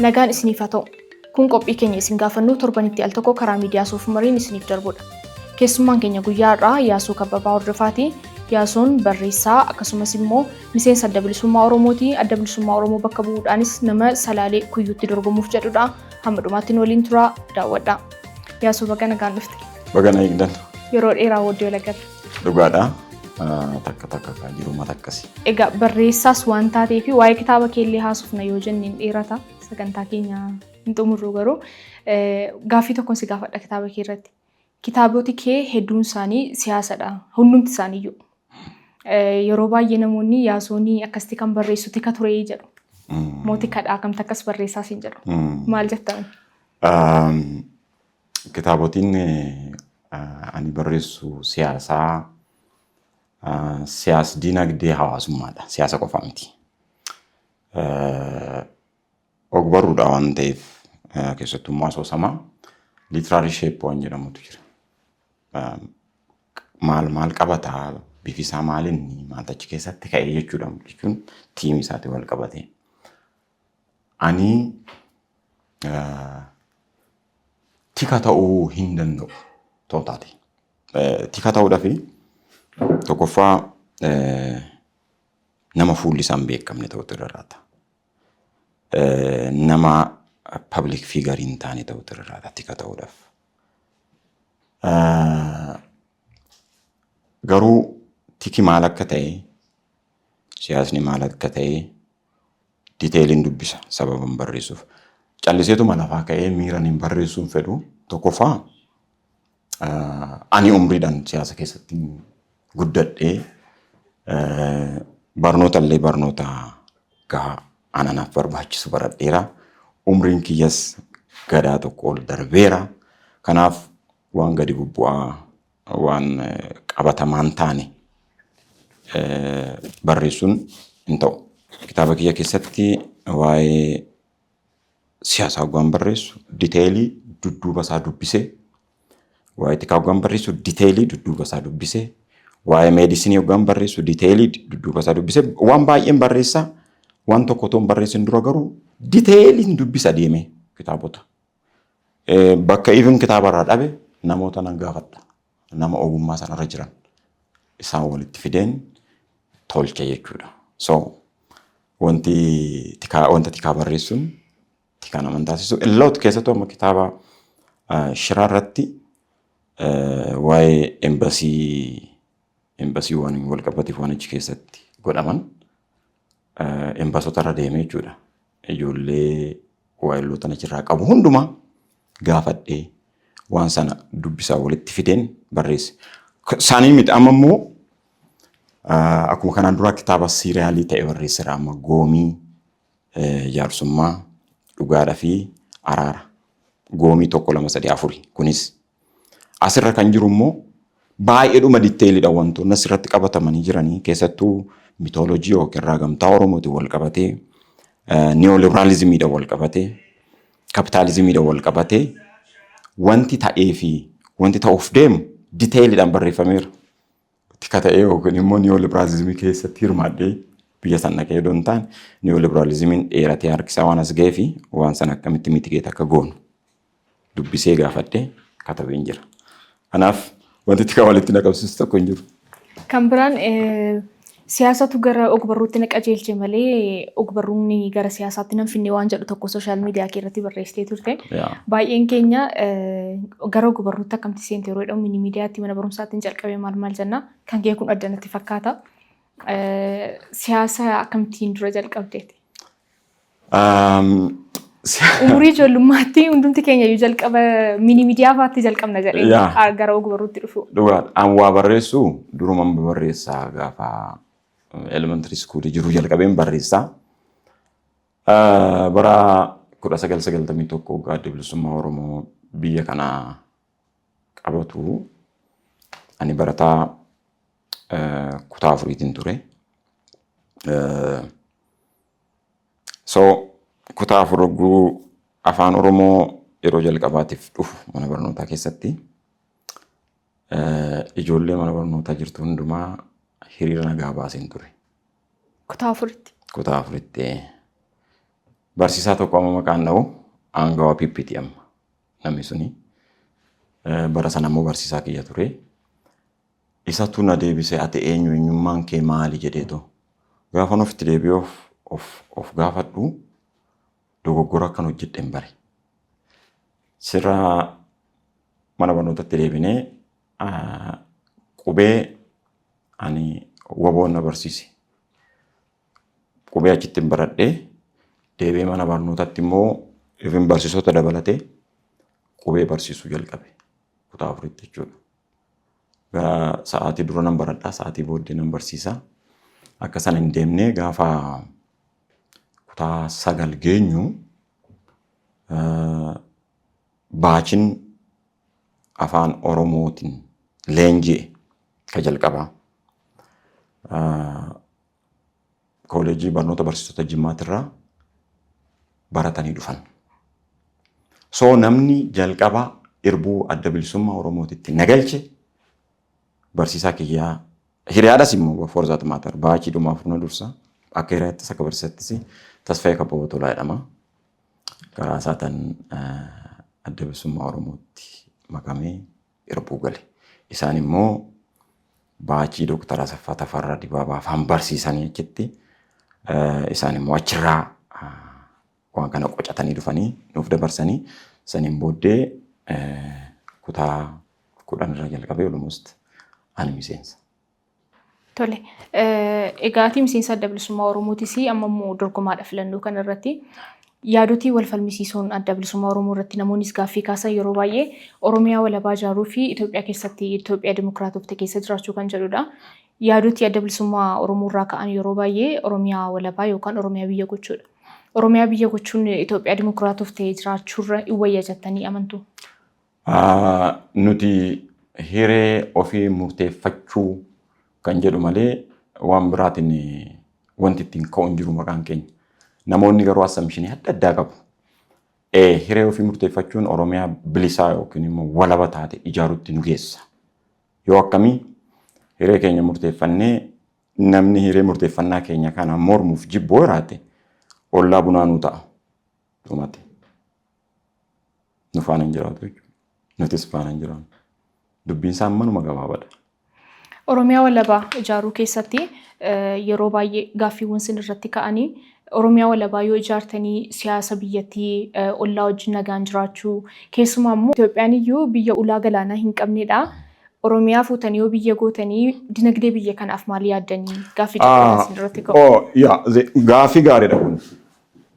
Nagaan isiniif haa ta'u. Kun qophii keenya isin gaafannu torbanitti al tokko karaa miidiyaa Soofumariin isiniif darbudha. Keessummaan keenya guyyaa har'aa Yaasoo Kabbabaa Hordofaati. Yaasoon barreessaa akkasumas immoo miseensa Adda Bilisummaa Oromooti. Adda Bilisummaa Oromoo bakka bu'uudhaanis nama Salaalee Kuyyuutti dorgomuuf jedhudha. Hamma dhumaatti nu waliin turaa, daawwadhaa. Yaasoo, baga nagaan dhufte. Baga na eegdan. Yeroo dheeraa booddee wal agarra. Dhugaadha. Takka takka kan jiru mata akkasii. Egaa barreessaas waan taateef waa'ee kitaaba keellee haasofna yoo jenne hin dheerata. Sagantaa keenya hin xumurru, garuu gaaffii tokkon si gaafadha kitaaba kee irratti. Kitaaboti kee hedduun isaanii siyaasadha. Hundumti isaaniiyyuu. Yeroo baay'ee namoonni Yaasoonii akkasitti kan barreessu tika ture jedhu. Moo tikadhaa kamti akkas barreessaa siin jedhu. Maal jettan? Kitaabotiin ani barreessu siyaasaa, siyaas dinagdee hawaasummaadha. Siyaasa qofa miti. Ogbarruudha waan ta'eef, keessattummaa asoosamaa literary shape waan jedhamutu jira. Maal maal qabataa, bifi isaa maalinni, maaltu achi keessatti ka'e jechuudha, jechuun theme isaatiin wal qabate. Ani tika ta'uu hin danda'u tootaati. Tika ta'uudhaaf tokkoffaa nama fuulli isaa hin beekamne ta'utu irra jiraata. Nama public figure hin taane ta'utu irra jiraata tika ta'uudhaaf. Garuu tiki maal akka ta'e, siyaasni maal akka ta'e detailiin dubbisa sababan barreessuuf. Calliseetuma lafaa ka'ee miiran hin barreessuun fedhu. Tokkoffaa, ani umriidhaan siyaasa keessatti guddadhee, barnoota illee barnoota gahaa ananaaf barbaachisu baradheera. Umriin kiyyas gadaa tokko ol darbeera. Kanaaf waan gadi bubbu'aa, waan qabatamaan taane barreessuun hin ta'u. Kitaaba kiyya keessatti waa'ee siyaasaa hoggaan barreessu detailii dudduuba isaa dubbisee, waa'ee tikaa hoggaan barreessu detailii dudduuba isaa dubbisee, waa'ee medicine hoggaan barreessu detailii dudduuba isaa dubbisee, waan baay'een barreessaa. Waan tokko otoo hin barreessin dura garuu detailiin dubbisa deemee kitaabota. Bakka even kitaaba irraa dhabe namoota nan gaafadha. Nama ogummaa sanarra jiran isaan walitti fideen tolcha jechuudha. So wanti tikaa, wanta tikaa barreessuun tikaa nama taasisu. Illoot keessattuu amma kitaaba Shiraa irratti waa'ee embassy waan wal qabateef waan achi keessatti godhaman embassota irra deemee jechuudha. Ijoollee waayilloota achirraa qabu hundumaa gaafadhee waan sana dubbisaa walitti fideen barreesse. Isaanii miti, amma immoo akkuma kanaan dura kitaaba serialii ta'e barreesseera, amma Goomii Jaarsummaa, Dhugaadhaa fi Araara. Goomii tokko, lama, sadii, afuri kunis. Asirra kan jiru immoo baay'eedhuma detailiidha wantoonni asirratti qabatamanii jiranii, keessattuu mythology yookiin raagamtaa Oromootiin wal qabatee, neoliberalismiidhaan wal qabatee, capitalismiidhaan wal qabatee wanti ta'ee fi wanti ta'uuf deemu detailiidhaan barreeffameera. Tika ta'ee yookiin immoo neoliberalismii keessatti hirmaadhee biyya sana dhaqee odoo hin taane, neoliberalismiin dheeratee harkisaa waan as ga'ee fi waan sana akkamitti mitigate akka goonu dubbisee gaafadhee katabeen jira. Kanaaf wanti tika walitti na qabsiisu tokko hin jiru. Kan biraan, siyaasatu gara ogbarruutti na qajeelche malee ogbarruun gara siyaasaatti nan finne waan jedhu tokko social media kee irratti barreessitee turte. Baay'een keenya gara ogbarruutti akkamitti seente yeroo jedhamu mini miidiyaatti, mana barumsaatti hin jalqabe, maal maal jenna. Kan kee kun adda natti fakkaata. Siyaasa akkamittiin dura jalqabdeeti? Umurii ijoollummaatti hundumti keenya iyyuu jalqaba mini media fa'aatti jalqabna jedhee gara ogbarruutti dhufu. Dhugaadha. An waa barreessu duruman barreessaa, gaafa elementary school jiru jalqabeen barreessaa. Bara 1991 waggaa Adda Bilisummaa Oromoo biyya kana qabatu ani barataa kutaa afuriitiin ture. So kutaa afur hogguu Afaan Oromoo yeroo jalqabaatiif dhufu mana barnootaa keessatti, ijoollee mana barnootaa jirtu hundumaa hiriira nagaa baaseen ture. Kutaa afuritti. Kutaa afuritti. Barsiisaa tokko amma maqaan dha'u, aangawaa PPT amma namni suni. Bara sana immoo barsiisaa kiyya ture. Isatu na deebisee, "Ati eenyu? Eenyummaan kee maali?" jedheetu. Gaafan ofitti deebi'ee of gaafadhu, dogoggora akkan hojjedhe hin bare. Sirra mana barnootatti deebinee qubee ani WBOn na barsiise. Qubee achitti hin baradhee, deebi'ee mana barnootatti immoo ifin barsiisota dabalatee qubee barsiisuu jalqabe, kutaa afuritti jechuudha. Gara sa'aatii dura nan baradhaa, sa'aatii booddee nan barsiisa. Akka sana hin deemnee, gaafa kutaa 9 geenyu batchin afaan Oromootiin leenji'e ka jalqabaa. Kooleejii barnoota barsiisota Jimmaatirraa baratanii dhufan. So namni jalqaba irbuu Adda Bilisummaa Oromootitti nagalche barsiisaa kiyyaa, hiriyaadhas immoo for that matter, batch dhuma afurna dursa, akka hiriyaattis akka barsiisattis, Tasfaayee Kabbaboo Tolaa jedhama. Karaa isaatiin Adda Bilisummaa Oromootti makamee irbuu gale. Isaan immoo batch Dooktar Asaffaa Tafarraa Dibaabaa afaan barsiisanii achitti, isaan immoo achirraa waan kana qocatanii dhufanii nuuf dabarsanii, saniin booddee kutaa 10 irra jalqabee almost ani miseensa. Tole, egaa ati miseensa Adda Bilisummaa Oromootis, amma immoo dorgomaadha filannoo kana irratti. Yaadotii wal falmisiisuun Adda Bilisummaa Oromoo irratti namoonnis gaaffii kaasan yeroo baay'ee Oromiyaa walabaa ijaaruu fi Itoophiyaa keessatti Itoophiyaa dimokiraatofte keessa jiraachuu kan jedhudha. Yaadotii Adda Bilisummaa Oromoo irraa ka'an yeroo baay'ee Oromiyaa walabaa yookaan Oromiyaa biyya gochuudha. Oromiyaa biyya gochuun Itoophiyaa dimokiraatofte jiraachuurra in wayya jettanii amantu? Nuti hiree ofii murteeffachuu kan jedhu malee waan biraatiin wanti ittiin ka'u hin jiru maqaan keenya. Namoonni garuu assumption adda addaa qabu. Hiree ofii murteeffachuun Oromiyaa bilisaa yookiin immoo walaba taate ijaaruutti nu geessa. Yoo akkamii hiree keenya murteeffannee, namni hiree murteeffannaa keenya kana mormuuf jibboo jiraate, ollaa bunaa nu ta'a. Dhumate. Nu faana hin jiraatu jechuudha. Nutis faana hin jiraannu. Dubbiin isaa manuma gabaabaadha. Oromiyaa walabaa ijaaruu keessatti yeroo baay'ee gaaffiiwwan isin irratti ka'anii, Oromiyaa walabaa yoo ijaartanii siyaasa biyyattii ollaa wajjin nagaan jiraachuu, keessumaa immoo Itoophiyaan iyyuu biyya ulaa galaanaa hin qabnedha. Oromiyaa fuutanii yoo biyya gootanii dinagdee biyya kanaaf maal yaaddanii gaaffii jedhu isin irratti ka'u? Yaa, gaaffii gaariidha kun.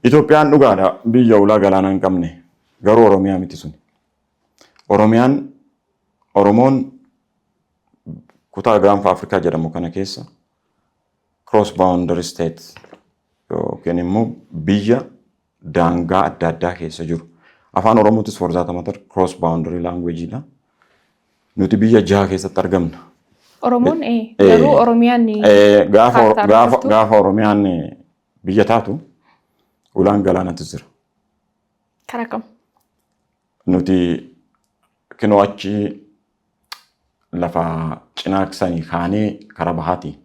Itoophiyaan dhugaadha biyya ulaa galaanaa hin qabne, garuu Oromiyaa miti suni. Oromiyaan, Oromoon kutaa Gaanfa Afrikaa jedhamu kana keessa cross boundary state yookiin immoo biyya daangaa adda addaa keessa jiru. Afaan Oromootis for that matter cross boundary language dha. Nuti biyya jaha keessatti argamna. Oromoon garuu Oromiyaan Gaafa Oromiyaan biyya taatu ulaan galaanatu jira. Karaa kam? Nuti kinoo achi lafa Cinaaksanii kaanee karaa bahaati.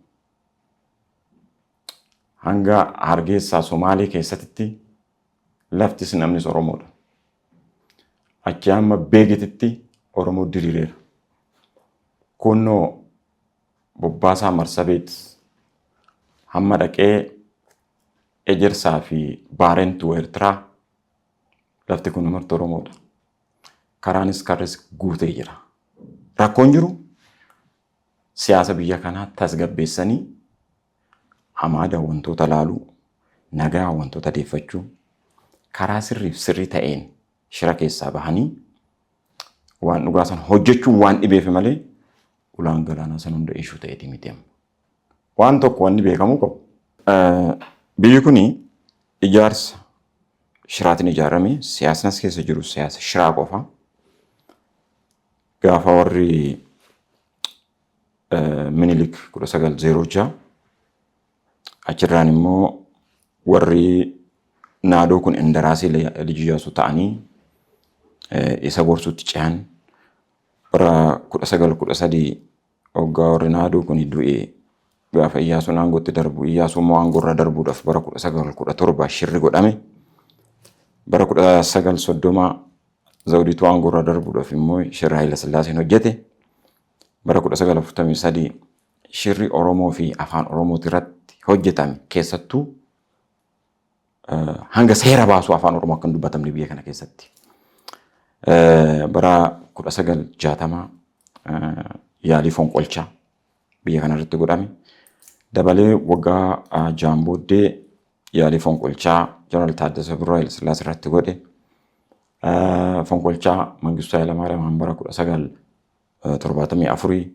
Hanga Hargeysaa Somaalee keessatti laftis namnis Oromoodha. Achi hamma Beegititti Oromoo diriireera. Kunnoo Bobbaasaa Marsabeet hamma dhaqee Ejersaa fi Baarentuu Eertiraa lafti kun marti Oromoodha. Karaanis karris guutee jira. Rakkoon jiru siyaasa biyya kanaa tasgabbeessanii hamaada wantoota laaluu, nagaa wantoota deeffachuu, karaa sirriif sirrii ta'een shira keessaa bahanii waan dhugaa sana hojjechuun waan dhibeef malee ulaan galaanaa san hunda ishuu ta'eeti miti amma. Waan tokko wanni beekamuu qabu. Biyyi kun ijaarsa shiraatiin ijaarame, siyaasni as keessa jiru siyaasa shiraa qofa. Gaafa warri Minilik 1906, achirraan immoo warri Naadoo kun Indaraasii Liji Iyyaasuu ta'anii isa gorsuutti ce'an, bara 1913 waggaa warri Naadoo kun du'e, gaafa Iyyaasuun aangootti darbu, Iyyaasuu immoo aangoorra darbuudhaaf bara 1917 shirri godhame. Bara 1930 Zawudituu aangoorraa darbuudhaaf immoo shirri Haayila Sillaaseen hojjete. Bara 1943 shirri Oromoo fi afaan Oromooti irratti hojjetame, keessattuu hanga seera baasuu afaan Oromoo akka hin dubbatamne biyya kana keessatti. Bara 1960 yaalii fonqolchaa biyya kana irratti godhame. Dabalee waggaa 6n booddee yaalii fonqolchaa Jeneraal Taaddasee Birruu Haayila Sillaasee irratti godhe. Fonqolchaa Mangistuu Hayilamaariyaam bara 1974,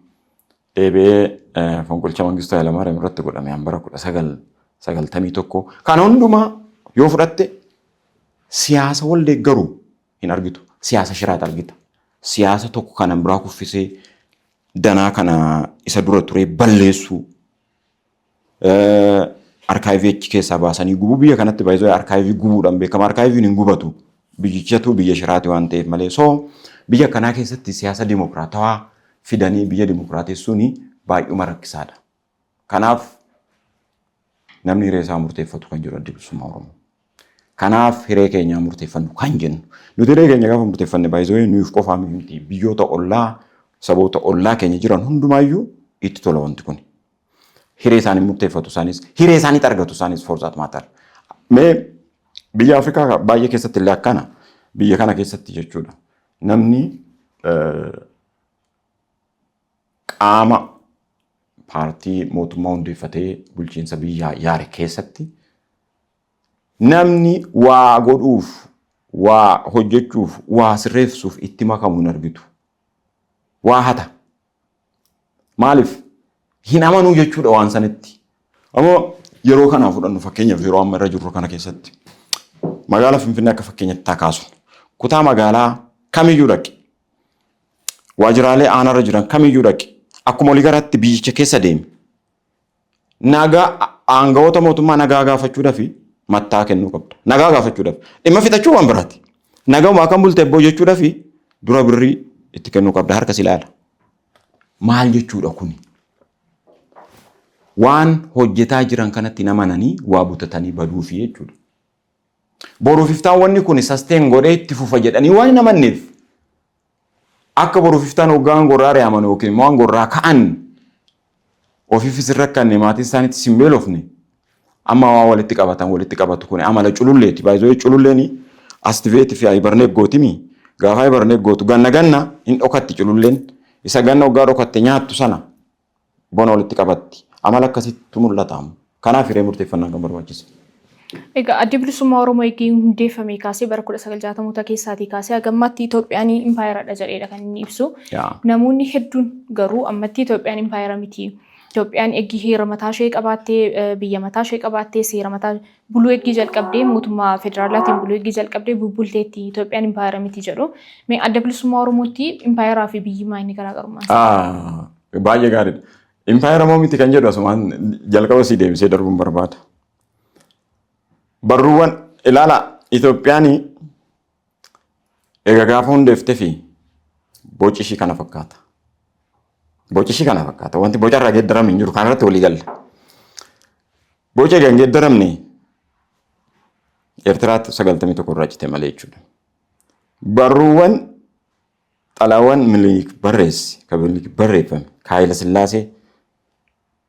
deebi'ee fonqolchaa Mangistuu Hayilamaariyaam irratti godhame bara 1991. Kana hundumaa yoo fudhatte siyaasa wal deeggaru hin argitu. Siyaasa shiraata argita. Siyaasa tokko kana biraa kuffisee danaa kana isa dura ture balleessuu, archive achi keessaa baasanii gubuu. Biyya kanatti baay'ee archive gubuudhaan beekama. Archiveiin hin gubatu. Biyyichatu biyya shiraati waan ta'eef malee. So biyya kanaa keessatti siyaasa dimokiraatawaa fidanii biyya dimokiraatessuun baay'uma rakkisaadha. Kanaaf namni hiree isaa murteeffatu kan jiru Adda Bilisummaa Oromoo. Kanaaf hiree keenyaa murteeffannu kan jennu. Nuti hiree keenya gaafa murteeffanne baay'ee nuuf qofaa miti, biyyoota ollaa, saboota ollaa keenya jiran hundumaayyuu itti tola wanti kun. Hiree isaanii murteeffatu isaanis, hiree isaaniitti argatu isaanis, for that matter. Mee biyya Afrikaa baay'ee keessatti illee akkana, biyya kana keessatti jechuudha. Namni qaama paartii mootummaa hundeeffatee bulchiinsa biyyaa yaare keessatti namni waa godhuuf, waa hojjechuuf, waa sirreessuuf itti makamu hin argitu. Waa hata. Maaliif? Hin amanuu jechuudha waan sanitti. Ammoo yeroo kanaa fudhannu, fakkeenyaaf yeroo amma irra jirru kana keessatti magaalaa Finfinnee akka fakkeenyatti haa kaasu. Kutaa magaalaa kamiyyuu dhaqi. Waajjiraalee aanarra jiran kamiyyuu dhaqi. Akkuma olii garaatti biyyicha keessa deemi. Nagaa aangawoota mootummaa nagaa gaafachuudhaaf mattaa kennuu qabda. Nagaa gaafachuudhaaf. Dhimma fixachuu waan biraati. Naguma akkam bulte ebboo jechuudhaaf dura birrii itti kennuu qabda, harka si ilaala. Maal jechuudha kuni? Waan hojjetaa jiran kanatti namananii waa butatanii baduufi jechuudha. Boruuf iftaan wanni kun sustain godhee itti fufa jedhanii waan hin amanneef, akka boruuf iftaan hoggaa aangorraa ari'aman yookiin immoo aangorraa ka'an ofiifis hin rakkanne, maatii isaaniittis hin beelofne, amma waa walitti qabatan walitti qabatu. Kun amala cululleeti. Baay'ee cululleen aestivate fi hibernate gootimi. Gaafa hibernate gootu ganna ganna hin dhokatti cululleen. Isa ganna hoggaa dhokatte nyaattu sana bona walitti qabatti. Amala akkasittu mul'ata. Kanaaf hiree murteeffannaan kan barbaachisu. Egaa Addi Bilisummaa Oromoo eegee hundeeffamee kaasee, bara 1960moota keessaatii kaasee hagammaatti Itoophiyaan impaayeradha jedheedha kan inni ibsu. Namoonni hedduun garuu ammatti Itoophiyaan impaayera miti. Itoophiyaan eegii heera mataa ishee qabaattee, biyya mataa ishee qabaattee, seera mataa buluu eegii jalqabdee, mootummaa federaalaatiin buluu eegii jalqabdee bubbulteetti, Itoophiyaan impaayera miti jedhu. Mee Adda Bilisummaa Oromootti impaayeraa fi biyyi maa inni garaagarummaa? Baay'ee gaariidha. Impaayera moo miti kan jedhu asumaan jalqaba sii deebisee darbuun barbaada. Barruuwwan ilaala. Itoophiyaan egaa gaafa hundeeftee fi boci ishii kana fakkaata. Boci ishii kana fakkaata. Wanti boca irraa geeddarame hin jiru. Kana irratti walii galla. Boca egaa hin geeddaramne Eertiraatti 91 irraa cite malee jechuudha. Barruuwwan, xalaawwan Minilik barreesse, kan Minilik barreeffame, ka Haayila Sillaasee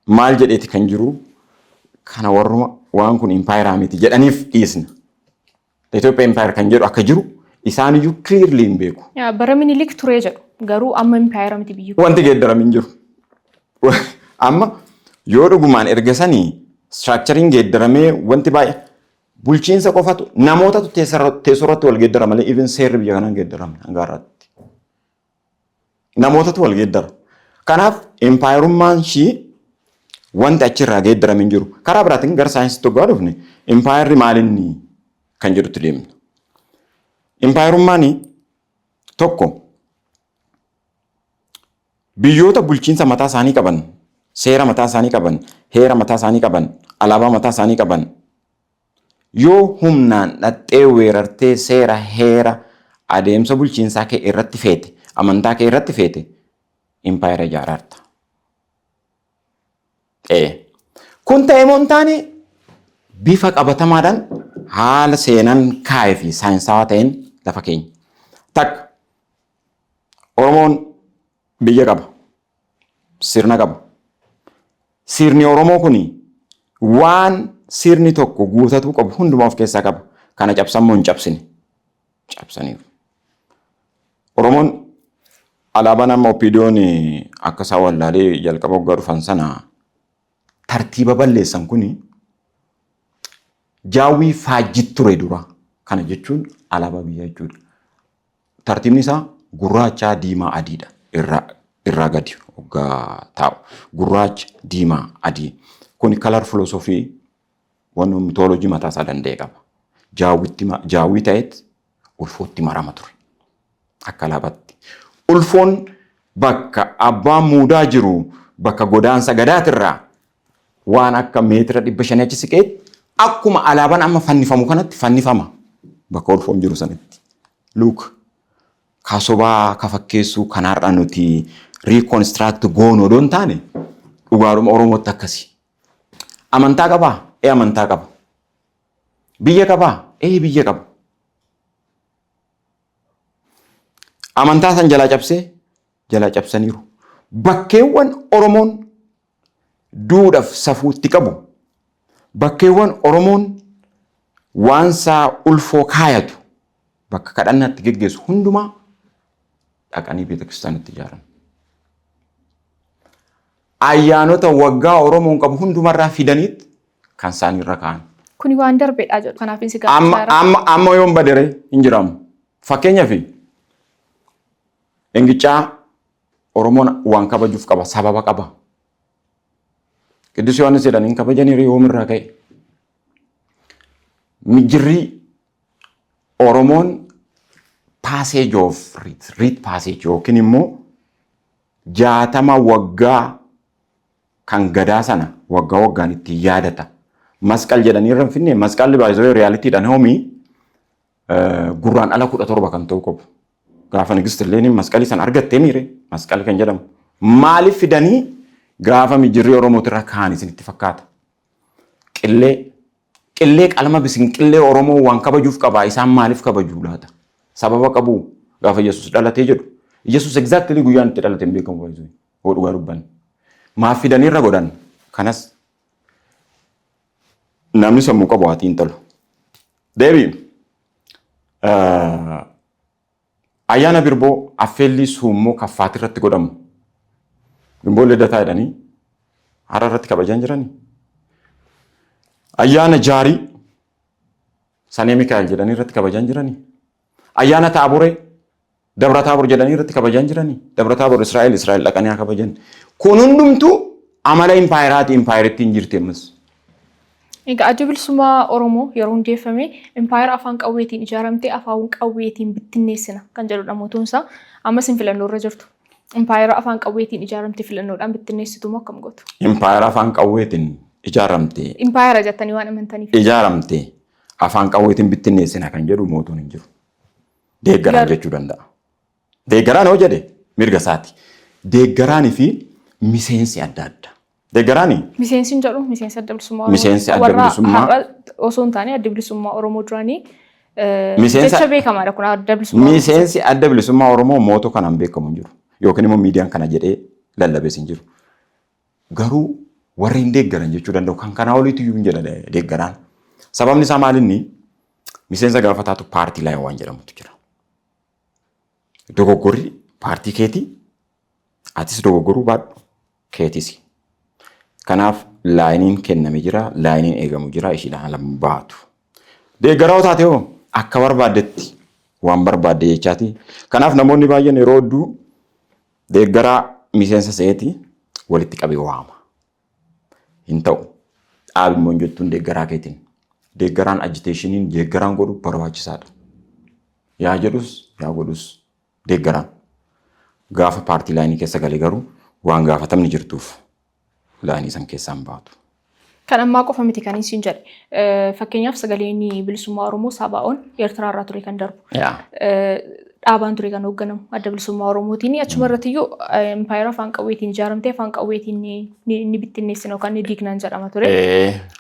maal jedheeti kan jiru, kana warruma waan kun impaayeraa miti jedhaniif dhiisna. Itoophiyaa impaayera kan jedhu akka jiru isaaniyyuu clearly hin beeku. Bara Minilik turee jedhu, garuu amma impaayera miti biyyi kun. Wanti geeddarame hin jiru. Amma yoo dhugumaan erga sanii structureiin geeddaramee, wanti baay'ee bulchiinsa qofatu, namootatu teessoo irratti wal geeddara malee even seerri biyya kanaan geeddaramne hanga har'aatti. Namootatu wal geeddara. Kanaaf impaayerummaan ishii wanti achirraa geeddarame hin jiru. Karaa biraatiin gara saayinsiitti hoggaa dhufne impaayerri maalinni kan jedhutti deemna. Impaayerummaan tokko biyyoota bulchiinsa mataa isaanii qaban, seera mataa isaanii qaban, heera mataa isaanii qaban, alaabaa mataa isaanii qaban yoo humnaan dhaxxee weerartee seera, heera, adeemsa bulchiinsaa kee irratti feete, amantaa kee irratti feete, impaayera ijaaraarta. Kun ta'e moo hin taane, bifa qabatamaadhaan Haala seenaan kaa'ee fi saayinsawaa ta'een lafa keenya. Takka, Oromoon biyya qaba. Sirna qaba. Sirni Oromoo kuni waan sirni tokko guutatuu qabu hundumaa of keessaa qaba. Kana cabsan moo hin cabsine? Cabsaniiru. Oromoon alaabaan amma OPDO'n akka isaan wallaalee jalqaba waggaa dhufan sana tartiiba balleessan kuni jaawwii faajjit ture dura. Kana jechuun alaabaa biyyaa jechuudha. Tartiibni isaa gurraacha, diimaa, adiidha. Irraa gadi waggaa taa'u. Gurraacha, diimaa, adii. Kuni color philosophy, waan mythology mataa isaa danda'e qaba. Jaawwii ta'eet ulfootti marama ture. Akka alaabaatti. Ulfoon bakka abbaan muudaa jiru, bakka godaansa gadaatirraa waan akka meetira 500 achi siqeet akkuma alaabaan amma fannifamu kanatti fannifama bakka ulfoon jiru sanitti. Look, kasobaa ka fakkeessuu kanaarra nuti reconstruct goonu odoo hin taane, dhugaadhuma Oromootti akkasi. Amantaa qabaa? Ee, amantaa qaba. Biyya qabaa? Ee, biyya qaba. Amantaa san jalaa cabsee jalaa cabsaniiru. Bakkeewwan Oromoon duudhaaf safuutti qabu, bakkeewwan Oromoon waan isaa ulfoo kaayatu, bakka kadhannaatti geggeessu hundumaa dhaqanii beeta kiristaanatti ijaaran. Ayyaanota waggaa Oromoon qabu hundumarraa fidaniit kan isaaniirra kaa'an. Kuni waan darbeedha jedhu. Kanaaf si Amma gaafachaa jira. Amma yoon badere hin jiraamu. Fakkeenyaaf, Ingicaa Oromoon waan kabajuuf qaba, sababa qaba. Qiddus Yohaannis jedhanii hin kabajanii yoomirraa ka'e? Mijirrii Oromoon passage of rite passage yookiin immoo 60 waggaa kan gadaa sana waggaa waggaan ittiin yaadata. Masqal jedhanii irra hin finne. Masqalli baay'isoo realitydhaan hoomii gurraan ala 17 kan ta'u qabu. Gaafa Nigist illee masqalii sana argattee miire masqal kan jedhamu. Maaliif fidanii gaafa mijirrii Oromootirra kaa'an isinitti fakkaata? Qillee, qillee qalma bisin qillee Oromoo waan kabajuuf qabaa. Isaan maaliif kabajuu laata? Sababa qabu. Gaafa Yesuus dhalatee jedhu. Yesuus exactly guyyaan itti dhalate hin beekamu baay'isuu. Hoo dhugaa dubbanne. Maaf fidanii irra godhan? Kanas namni sammuu qabu haa xiinxalu. Deebi. Ayyaana birboo affeellii suummoo kaffaati irratti godhamu. Gimboo Lidataa jedhanii hara irratti kabajaan jiranii. Ayyaana jaarii Sanee Mikaa'el jedhanii irratti kabajaan jiranii. Ayyaana Taaboree Dabra Taabor jedhanii irratti kabajaan jiranii. Dabra Taabor Israa'el, Israa'el dhaqanii haa kabajan. Kun hundumtuu amala impaayeraati, impaayerittiin hin jirti ammas. Egaa Adda Bilisummaa Oromoo yeroo hundeeffame impaayera afaan qawweetiin ijaaramte afaan qawweetiin bittinneessina kan jedhudha mootumsaa. Ammas hin filannoo irra jirtu. Impaayera afaan qawweetiin ijaaramte filannoodhaan bittinneessitu moo akkam gootu? Impaayera afaan qawweetiin ijaaramte Impaayera jettanii waan amantaniif. ijaaramte afaan qawweetiin bittinneessina kan jedhu mootuun hin jiru. Deeggaraan jechuu danda'a. Deeggaraan hoo jedhe mirga isaati. Deeggaraanii fi miseensi adda adda. Deeggaraanii Miseensi hin jedhu, miseensi Adda Bilisummaa Oromoo. Miseensi Adda Warra Bilisummaa- har'a osoo hin taane Adda Bilisummaa Oromoo duraanii Miseensa- jecha beekamaadha kun Adda Bilisummaa Oromoo. Miseensi Adda Bilisummaa Oromoo mootuu kanaan beekamu hin jiru. Yookiin immoo miidiyaan kana jedhee lallabes hin jiru. Garuu warri hin deeggaran jechuu danda'u. Kan kanaa oliitu iyyuu hin jedha deeggaraan. Sababni isaa maalinni, miseensa gaafa taatu party line waan jedhamutu jira. Dogoggorri paartii keetii, atis dogoggoruu baadhu keetis. Kanaaf lineiin kenname jira, lineiin eegamu jira, ishiidhaan ala baatu. Deeggaraa taate hoo akka barbaaddetti waan barbaadde jechaati. Kanaaf namoonni baay'een yeroo hedduu deeggaraa miseensa se'eeti walitti qabee waama. Hin ta'u. Dhaabi immoo hin jettuun deeggaraa keetiin. Deeggaraan agitationiin deeggaraan godhu barbaachisaadha. Yaa jedhus yaa godhus deeggaraan. Gaafa party lineii keessa galee garuu waan gaafatamni jirtuuf lineii san keessaan baatu. Kan ammaa qofa miti kan isin jedhe. Fakkeenyaaf, sagaleen bilisummaa Oromoo Sabaa'oon Eertiraa irraa ture kan darbu. Dhaabaan ture kan hoogganamu Adda Bilisummaa Oromootiin. Achuma irratti iyyuu impaayera afaan qawweetiin ijaaramtee afaan qawweetiin ni bittinneessina yookaan ni diignaan jedhama ture.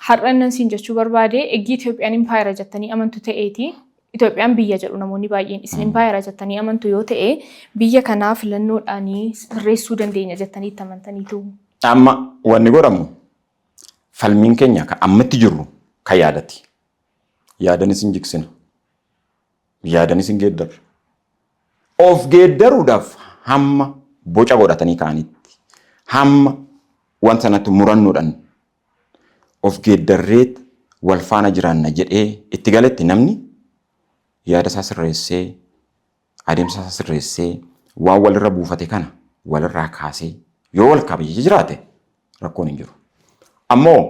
Har'a innan siin jechuu barbaade, eggii Itoophiyaan impaayera jettanii amantu ta'eeti, Itoophiyaan biyya jedhu namoonni baay'een, isin impaayera jettanii amantu yoo ta'e, biyya kanaa filannoodhaanii sirreessuu dandeenya jettanii itti amantaniitu? Amma wanni godhamu, falmiin keenya kan ammatti jirru kan yaadati. Yaadanis hin jigsina. Yaadanis hin geeddarra. Of geeddaruudhaaf hamma boca godhatanii ka'anitti, hamma wanta sanatti murannoodhaan of geeddarreet wal faana jiraanna jedhee itti galetti, namni yaada isaa sirreessee, adeemsa isaa sirreessee, waan walirra buufate kana walirraa kaasee yoo wal kabajee jiraate rakkoon hin jiru. Ammoo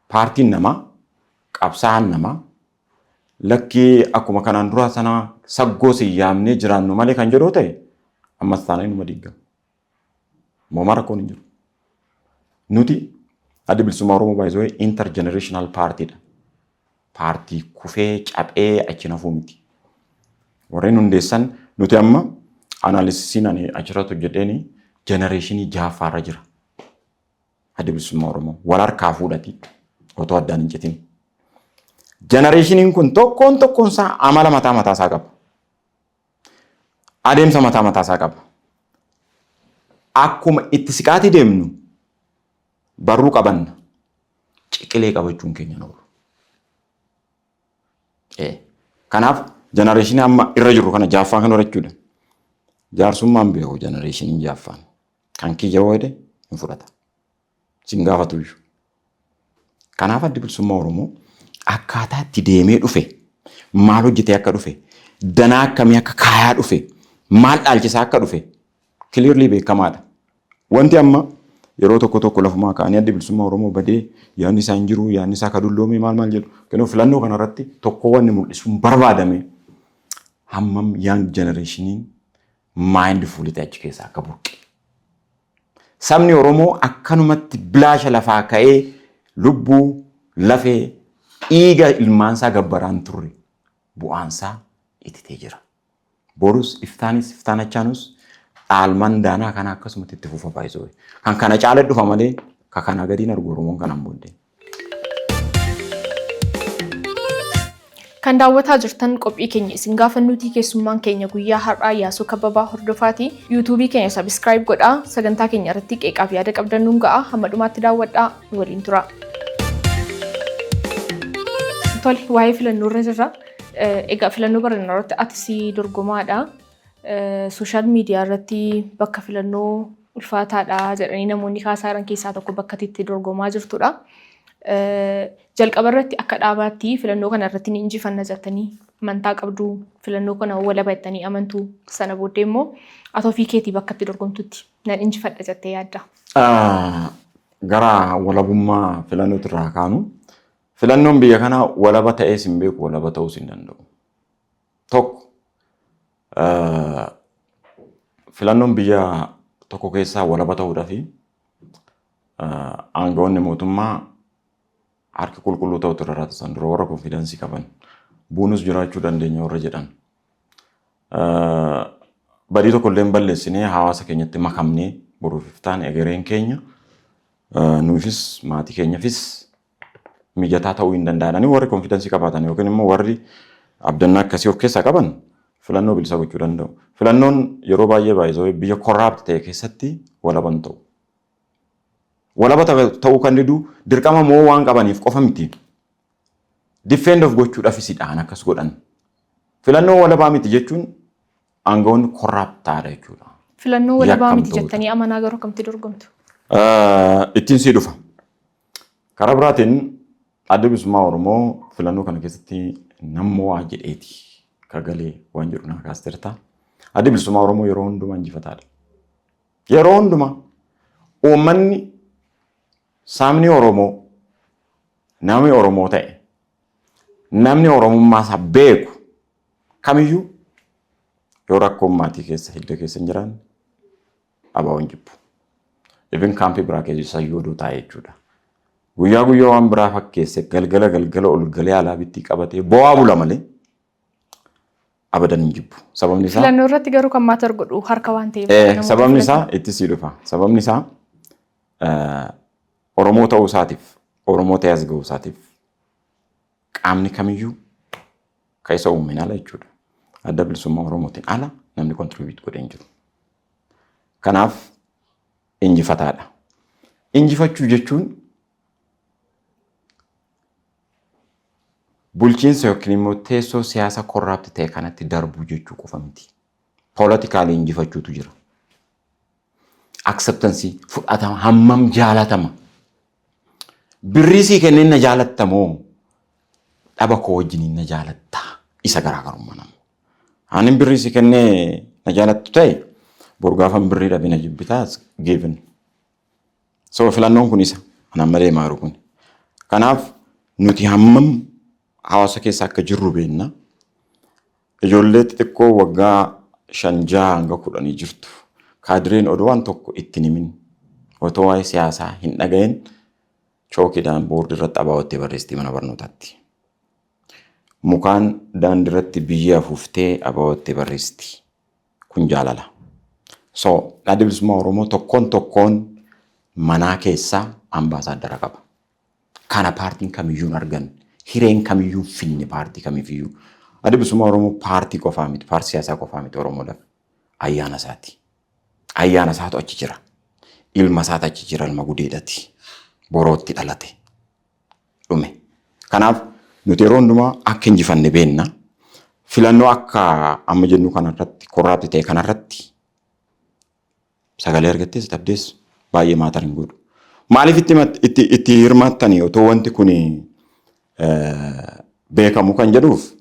paartiin namaa, qabsaa'aan namaa, lakkii akkuma kanaan dura sana saggoo si yaamnee jiraannu malee kan jedhu ta'e, ammas taanaan inuma diigama. Moomaa rakkoon hin jiru. Nuti Adda Bilisummaa Oromoo baay'isoo intergenerational paartiidha. Paartii kufee caphee achi nafuu miti. Warreen hundeessan, nuti amma analysisiin ani achirratti hojjedheeni generationii jahaffaarra jira. Adda Bilisummaa Oromoo wal harkaa fuudhati otoo addaan hin citin. Generationiin kun tokkoon tokkoon isaa amala mataa mataa isaa qaba. Adeemsa mataa mataa isaa qaba. Akkuma itti siqaatii deemnu barruu qabanna. Ciqilee qabachuun keenya oolu. Kanaaf generationii amma irra jirru kana jaaffaa kan horachuudha. Jaarsummaan beeku generationiin jaaffaan. Kan kiyya yoo jedhe hin fudhata. Sin gaafatu iyyuu. Kanaaf Addi Bilisummaa Oromoo akkaataa itti deemee dhufe, maal hojjetee akka dhufe, danaa akkamii akka kaayaa dhufe, maal dhaalchisaa akka dhufe clearly beekamaadha. Wanti amma yeroo tokko tokko lafumaa ka'anii Addi Bilisummaa Oromoo badee, yaadni isaa hin jiru, yaadni isaa ka dulloome, maal maal jedhu. Kanaaf filannoo kanarratti tokko wanni mul'isuun barbaadame hammam young generationiin mindful ta'e achi keessaa akka burqe. Sabni Oromoo akkanumatti bilaasha lafaa ka'ee lubbuu, lafee, dhiiga ilmaansaa gabbaraan turre, bu'aansaa ititee jira. Borus iftaanis iftaanachaanus dhaalman daanaa kana akkasumatti itti fufa baay'isoo. Kan kana caala dhufa malee ka kana gadiin argu Oromoon kanaan booddee. Kan daawwataa jirtan qophii keenya isin gaafannuutii, keessummaan keenya guyyaa har'aa Yaasuu Kabbabaa Hordofaati. YouTubeii keenya subscribe godhaa. Sagantaa keenya irratti qeeqaaf yaada qabdan nuun ga'a. Hamma dhumaatti daawwadhaa, nu waliin tura. Tole, waa'ee filannoo irra jirra. Egaa filannoo barannaa irratti atis dorgomaadha. Social media irratti bakka filannoo ulfaataadha jedhanii namoonni kaasaa jiran keessaa tokko bakka itti dorgomaa jirtudha. Jalqaba irratti akka dhaabaatti filannoo kana irratti ni injifanna jettanii amantaa qabdu, filannoo kana walaba jettanii amantu, sana booddee immoo ati ofii keetii bakka itti dorgomtutti nan injifadha jettee yaadda? Gara walabummaa filannootti irraa kaanu, filannoon biyya kanaa walaba ta'ees hin beeku, walaba ta'uus hin danda'u. Tokko, filannoon biyya tokko keessaa walaba ta'uudhaa fi aangawoonni mootummaa harki qulqulluu ta'utu irra raatasan dura warra confidenceii qaban buunus jiraachuu dandeenya warra jedhan. Badii tokko illee hin balleessinee hawaasa keenyatti makamnee boruuf iftaan egereen keenya nuufis maatii keenyafis mijataa ta'uu hin danda'anii warri confidenceii qabaatan yookiin immoo warri abdannaa akkasii of keessaa qaban filannoo bilisa gochuu danda'u. Filannoon yeroo baay'ee baay'isoo biyya corrupt ta'e keessatti walaba hin ta'u. Walaba ta'uu kan didu dirqama moo waan qabaniif qofa miti. Defend of gochuudhaafisidhaan akkas godhan. Filannoo walabaa miti jechuun aangawoonni corrupt ta'aadha jechuudha. Filannoo walabaa miti jettanii amanaa garuu akkamitti dorgomtu? Ittiin sii dhufa. Karaa biraatiin Adda Bilisummaa Oromoo filannoo kana keessatti nammoo waa jedheeti kagalee waan jedhu naa kaasterta. Adda Bilisummaa Oromoo yeroo hundumaa injifataadha. Yeroo hundumaa uummanni, sabni Oromoo, namni Oromoo ta'e, namni Oromummaa isaa beeku kamiyyuu yoo rakkoon maatii keessa hidda keessa hin jiraanne ABO'n jibbu. Even kaampii biraa keessa yoo taa'e jechuudha. Guyyaa guyyaa waan biraa fakkeesse galgala galgala ol galee alaabittii qabatee bo'aa bula malee. Abadan hin jibbu. Sababni isaa Filannoo irratti garuu kan matter godhu harka waan ta'eef namoota Sababni filatan. Isaa itti sii dhufa. Sababni isaa Oromoo ta'uu isaatiif, Oromoo ta'ee as ga'uu isaatiif qaamni kamiyyuu kan isa uumeen ala jechuudha. Adda Bilisummaa Oromootiin ala namni contribute godhee hin jiru. Kanaaf injifataadha. Injifachuu jechuun bulchiinsa yookiin immoo teessoo siyaasa corrupt ta'e kanatti darbuu jechuu qofa miti. Politically injifachuutu jira. Acceptance, fudhatama, hammam jaalatama. Birrii sii kenneen na jaalatta moo dhaba koo wajjiniin na jaalatta, isa garaagarummaa nama. Anin birrii sii kennee na jaalattu ta'e, boru gaafan birrii dhabe na jibbitaa given. So filannoon kun isa an amma deemaa jiru kun. Kanaaf nuti hammam hawaasa keessa akka jirru beekna. Ijoollee xixiqqoo waggaa 5, 6 hanga 10 jirtu. Kaadireen odoo waan tokko itti himin, otoo waa'ee siyaasaa hin dhagahin, chookiidhaan boordii irratti ABO'ttee barreessitii mana barnootaatti. Mukaan daandii irratti biyyee afuuftee ABO'ttee barreessiti. Kun jaalala. So Adda Bilisummaa Oromoo tokkoon tokkoon manaa keessaa ambaasaaddara qaba. Kana paartiin kamiyyuu hin arganne. Hireen kamiyyuu hin finne paartii kamiifiyyuu. Adda Bilisummaa Oromoo paartii qofaa miti, paartii siyaasaa qofaa miti Oromoodhaaf. Ayyaana isaati. Ayyaana isaatu achi jira. Ilma isaatu achi jira, ilma gudeedati. Borootti dhalate. Dhume. Kanaaf nuti yeroo hundumaa akka injifanne beenna. Filannoo akka amma jennu kanarratti, corrupt ta'e kanarratti sagalee argattees dhabdees baay'ee matter hin godhu. Maaliif itti hirmaattanii otoo wanti kun beekamu kan jedhuuf,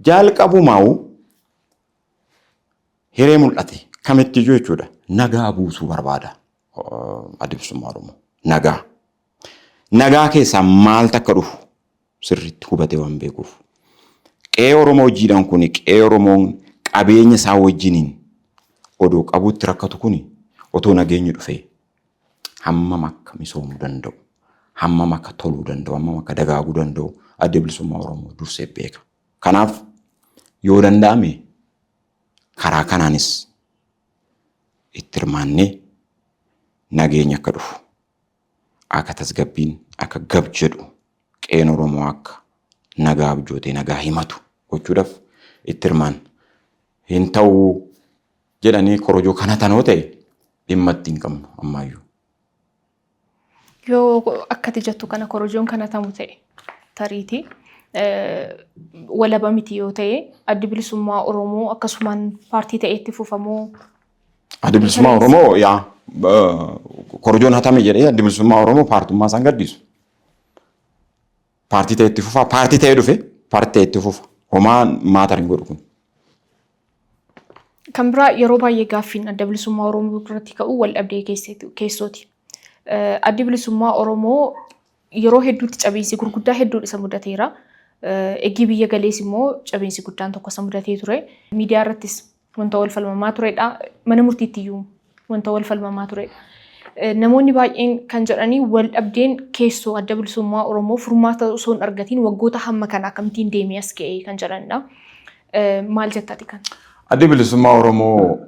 jalqabumaa'u hiree mul'ate kamittiyyuu jechuudha nagaa buusuu barbaada Adda Bilisummaa Oromoo. Nagaa. Nagaa keessaa maaltu akka dhufu sirriitti hubatee waan beekuuf. Qe'ee Oromoo hojiidhaan kun, qe'ee Oromoon qabeenya isaa wajjiniin odoo qabuutti rakkatu kun, otoo nageenyi dhufee hammam akka misoomuu danda'u, hammam akka toluu danda'u, hammam akka dagaaguu danda'u Adda Bilisummaa Oromoo dursee beeka. Kanaaf yoo danda'ame karaa kanaanis itti hirmaannee nageenya akka dhufu, akka tasgabbiin akka gab jedhu, qe'een Oromoo akka nagaa abjootee nagaa himatu gochuudhaaf itti hirmaanna. Hin ta'uu jedhanii korojoo kana tanoo ta'e dhimma itti hin qabnu ammaayyuu. Yoo akkati jettu kana korojoon kana tamu ta'e, tariitii walaba miti yoo ta'e, Addi Bilisummaa Oromoo akkasumaan paartii ta'e itti fufamoo? Addi Bilisummaa Oromoo yaa korojoon hatame jedhee Addi Bilisummaa Oromoo paartummaa isaan gadhiisu. Paartii ta'e itti fufa, paartii ta'ee dhufe paartii ta'e itti fufa. Homaa matter hin godhu kun. Kan biraa, yeroo baay'ee gaaffiin Adda Bilisummaa Oromoo irratti ka'u wal dhabdee keessooti. Addi Bilisummaa Oromoo yeroo hedduutti cabiinsi gurguddaa hedduun isa mudateera. Eggii biyya galees immoo cabiinsi guddaan tokko isa mudatee ture. Miidiyaa irrattis wanta wal falmamaa turedha. Mana murtiitti iyyuu wanta wal falmamaa turedha. Namoonni baay'een kan jedhanii, wal dhabdeen keessoo Adda Bilisummaa Oromoo furmaata osoo hin argatiin waggoota hamma kana akkamittiin deemee as ga'e kan jedhanidha. Maal jettati kan? Addi Bilisummaa Oromoo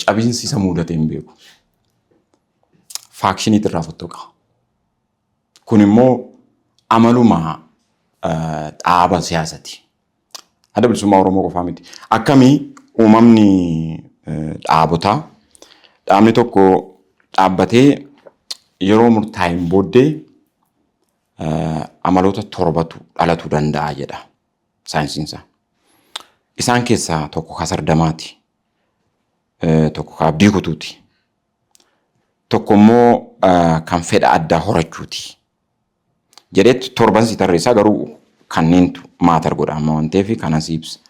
cabiinsi isa mudatee hin beeku. Factioniitu irraa fottoqa. Kun immoo amaluma dhaaba siyaasati. Adda Bilisummaa Oromoo qofaa miti. Akkamii uumamni dhaabotaa, dhaabni tokko dhaabbatee yeroo murtaa'een booddee amaloota torbatu dhalatuu danda'a jedha saayinsiinsaa. Isaan keessaa tokko kasardamaati. Tokko ka abdii kutuuti. Tokko immoo kan fedha addaa horachuuti. Jedhetti torban si tarreessaa, garuu kanneentu matter godha amma waan ta'eef kanan si ibsa.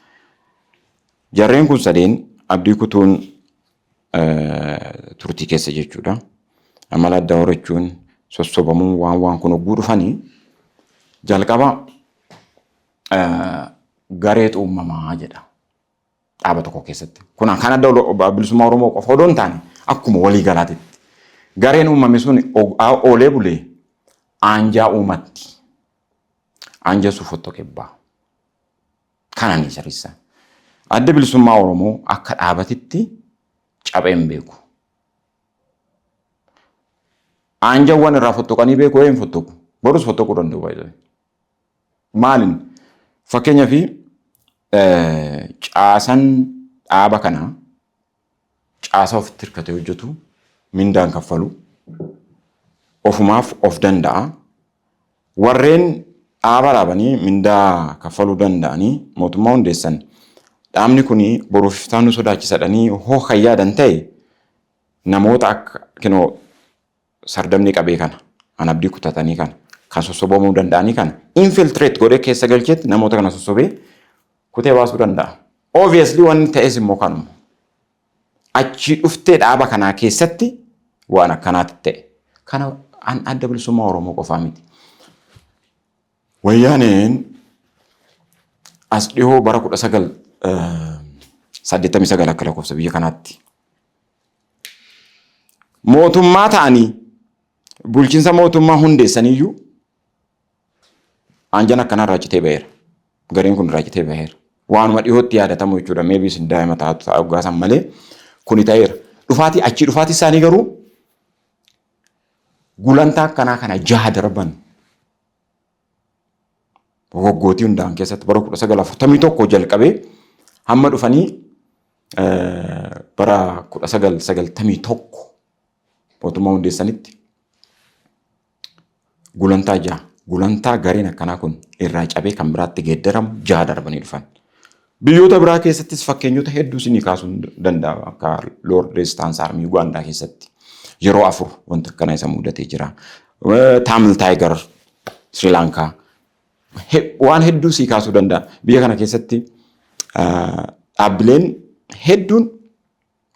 Jarreen kun sadeen, abdii kutuun turtii keessa jechuudha. Amala addaa horachuun, sossobamuun, waan kun hogguu dhufanii jalqaba gareetu uumamaa jedha. Dhaaba tokko keessatti. Kun kan Adda Bilisummaa Oromoo qofa odoo hin taane akkuma walii galaatitti. Gareen uumame sun oolee bulee aanjaa uumatti. Aanjaa sun fottoqee ba'a. Kana ni sirreessa. Adda Bilisummaa Oromoo akka dhaabatitti cabee hin beeku. Aanjawwan irraa fottoqanii beeku hin fottoqu. Borus fottoquu danda'u baay'ee. Maalin? Fakkeenyaaf, caasan dhaaba kanaa caasaa ofitti hirkatee hojjetu, mindaan kaffalu, ofumaaf of danda'a. Warreen dhaaba dhaabanii mindaa kaffaluu danda'anii mootummaa hundeessan, dhaabni kun boruuf iftaan nu sodaachisadhanii hoo kan yaadan ta'e, namoota akka kinoo sardamni qabee kana an abdii kutatanii kana kan sossobamuu danda'anii kana infiltrate godhee keessa galcheetti namoota kana sossobee kutee baasuu danda'a. Obviously, wanni ta'es immoo kanuma. Achi dhuftee dhaaba kanaa keessatti waan akkanaatti ta'e. Kana an Adda Bilisummaa Oromoo qofaa miti. Wayyaaneen as dhihoo bara 1989 akka lakkoofsa biyya kanaatti mootummaa ta'anii bulchiinsa mootummaa hundeessaniyyuu aanjan akkanaa irraa citee ba'eera. Gareen kun irraa citee ba'eera. Waanuma dhihootti yaadatamu jechuudha. Maybe isin daa'ima taatu ta'a malee kuni ta'eera. Dhufaatii achii dhufaatii isaanii garuu gulantaa akkanaa kana jaha darban waggootii hundaan keessatti, bara 1941 jalqabee hamma dhufanii bara 1991 mootummaa hundeessanitti, gulantaa jaha, gulantaa gareen akkanaa kun irraa cabee kan biraatti geeddaramu jaha darbanii dhufan. Biyyoota biraa keessattis fakkeenyota hedduu isinii kaasuu danda'a, akka Lord Resistance Army Ugaandaa keessatti yeroo afur wanta akkanaa isa mudatee jira. Tamil Tiger Sri Lankaa, waan hedduu sii kaasuu danda'a. Biyya kana keessatti dhaabbileen hedduun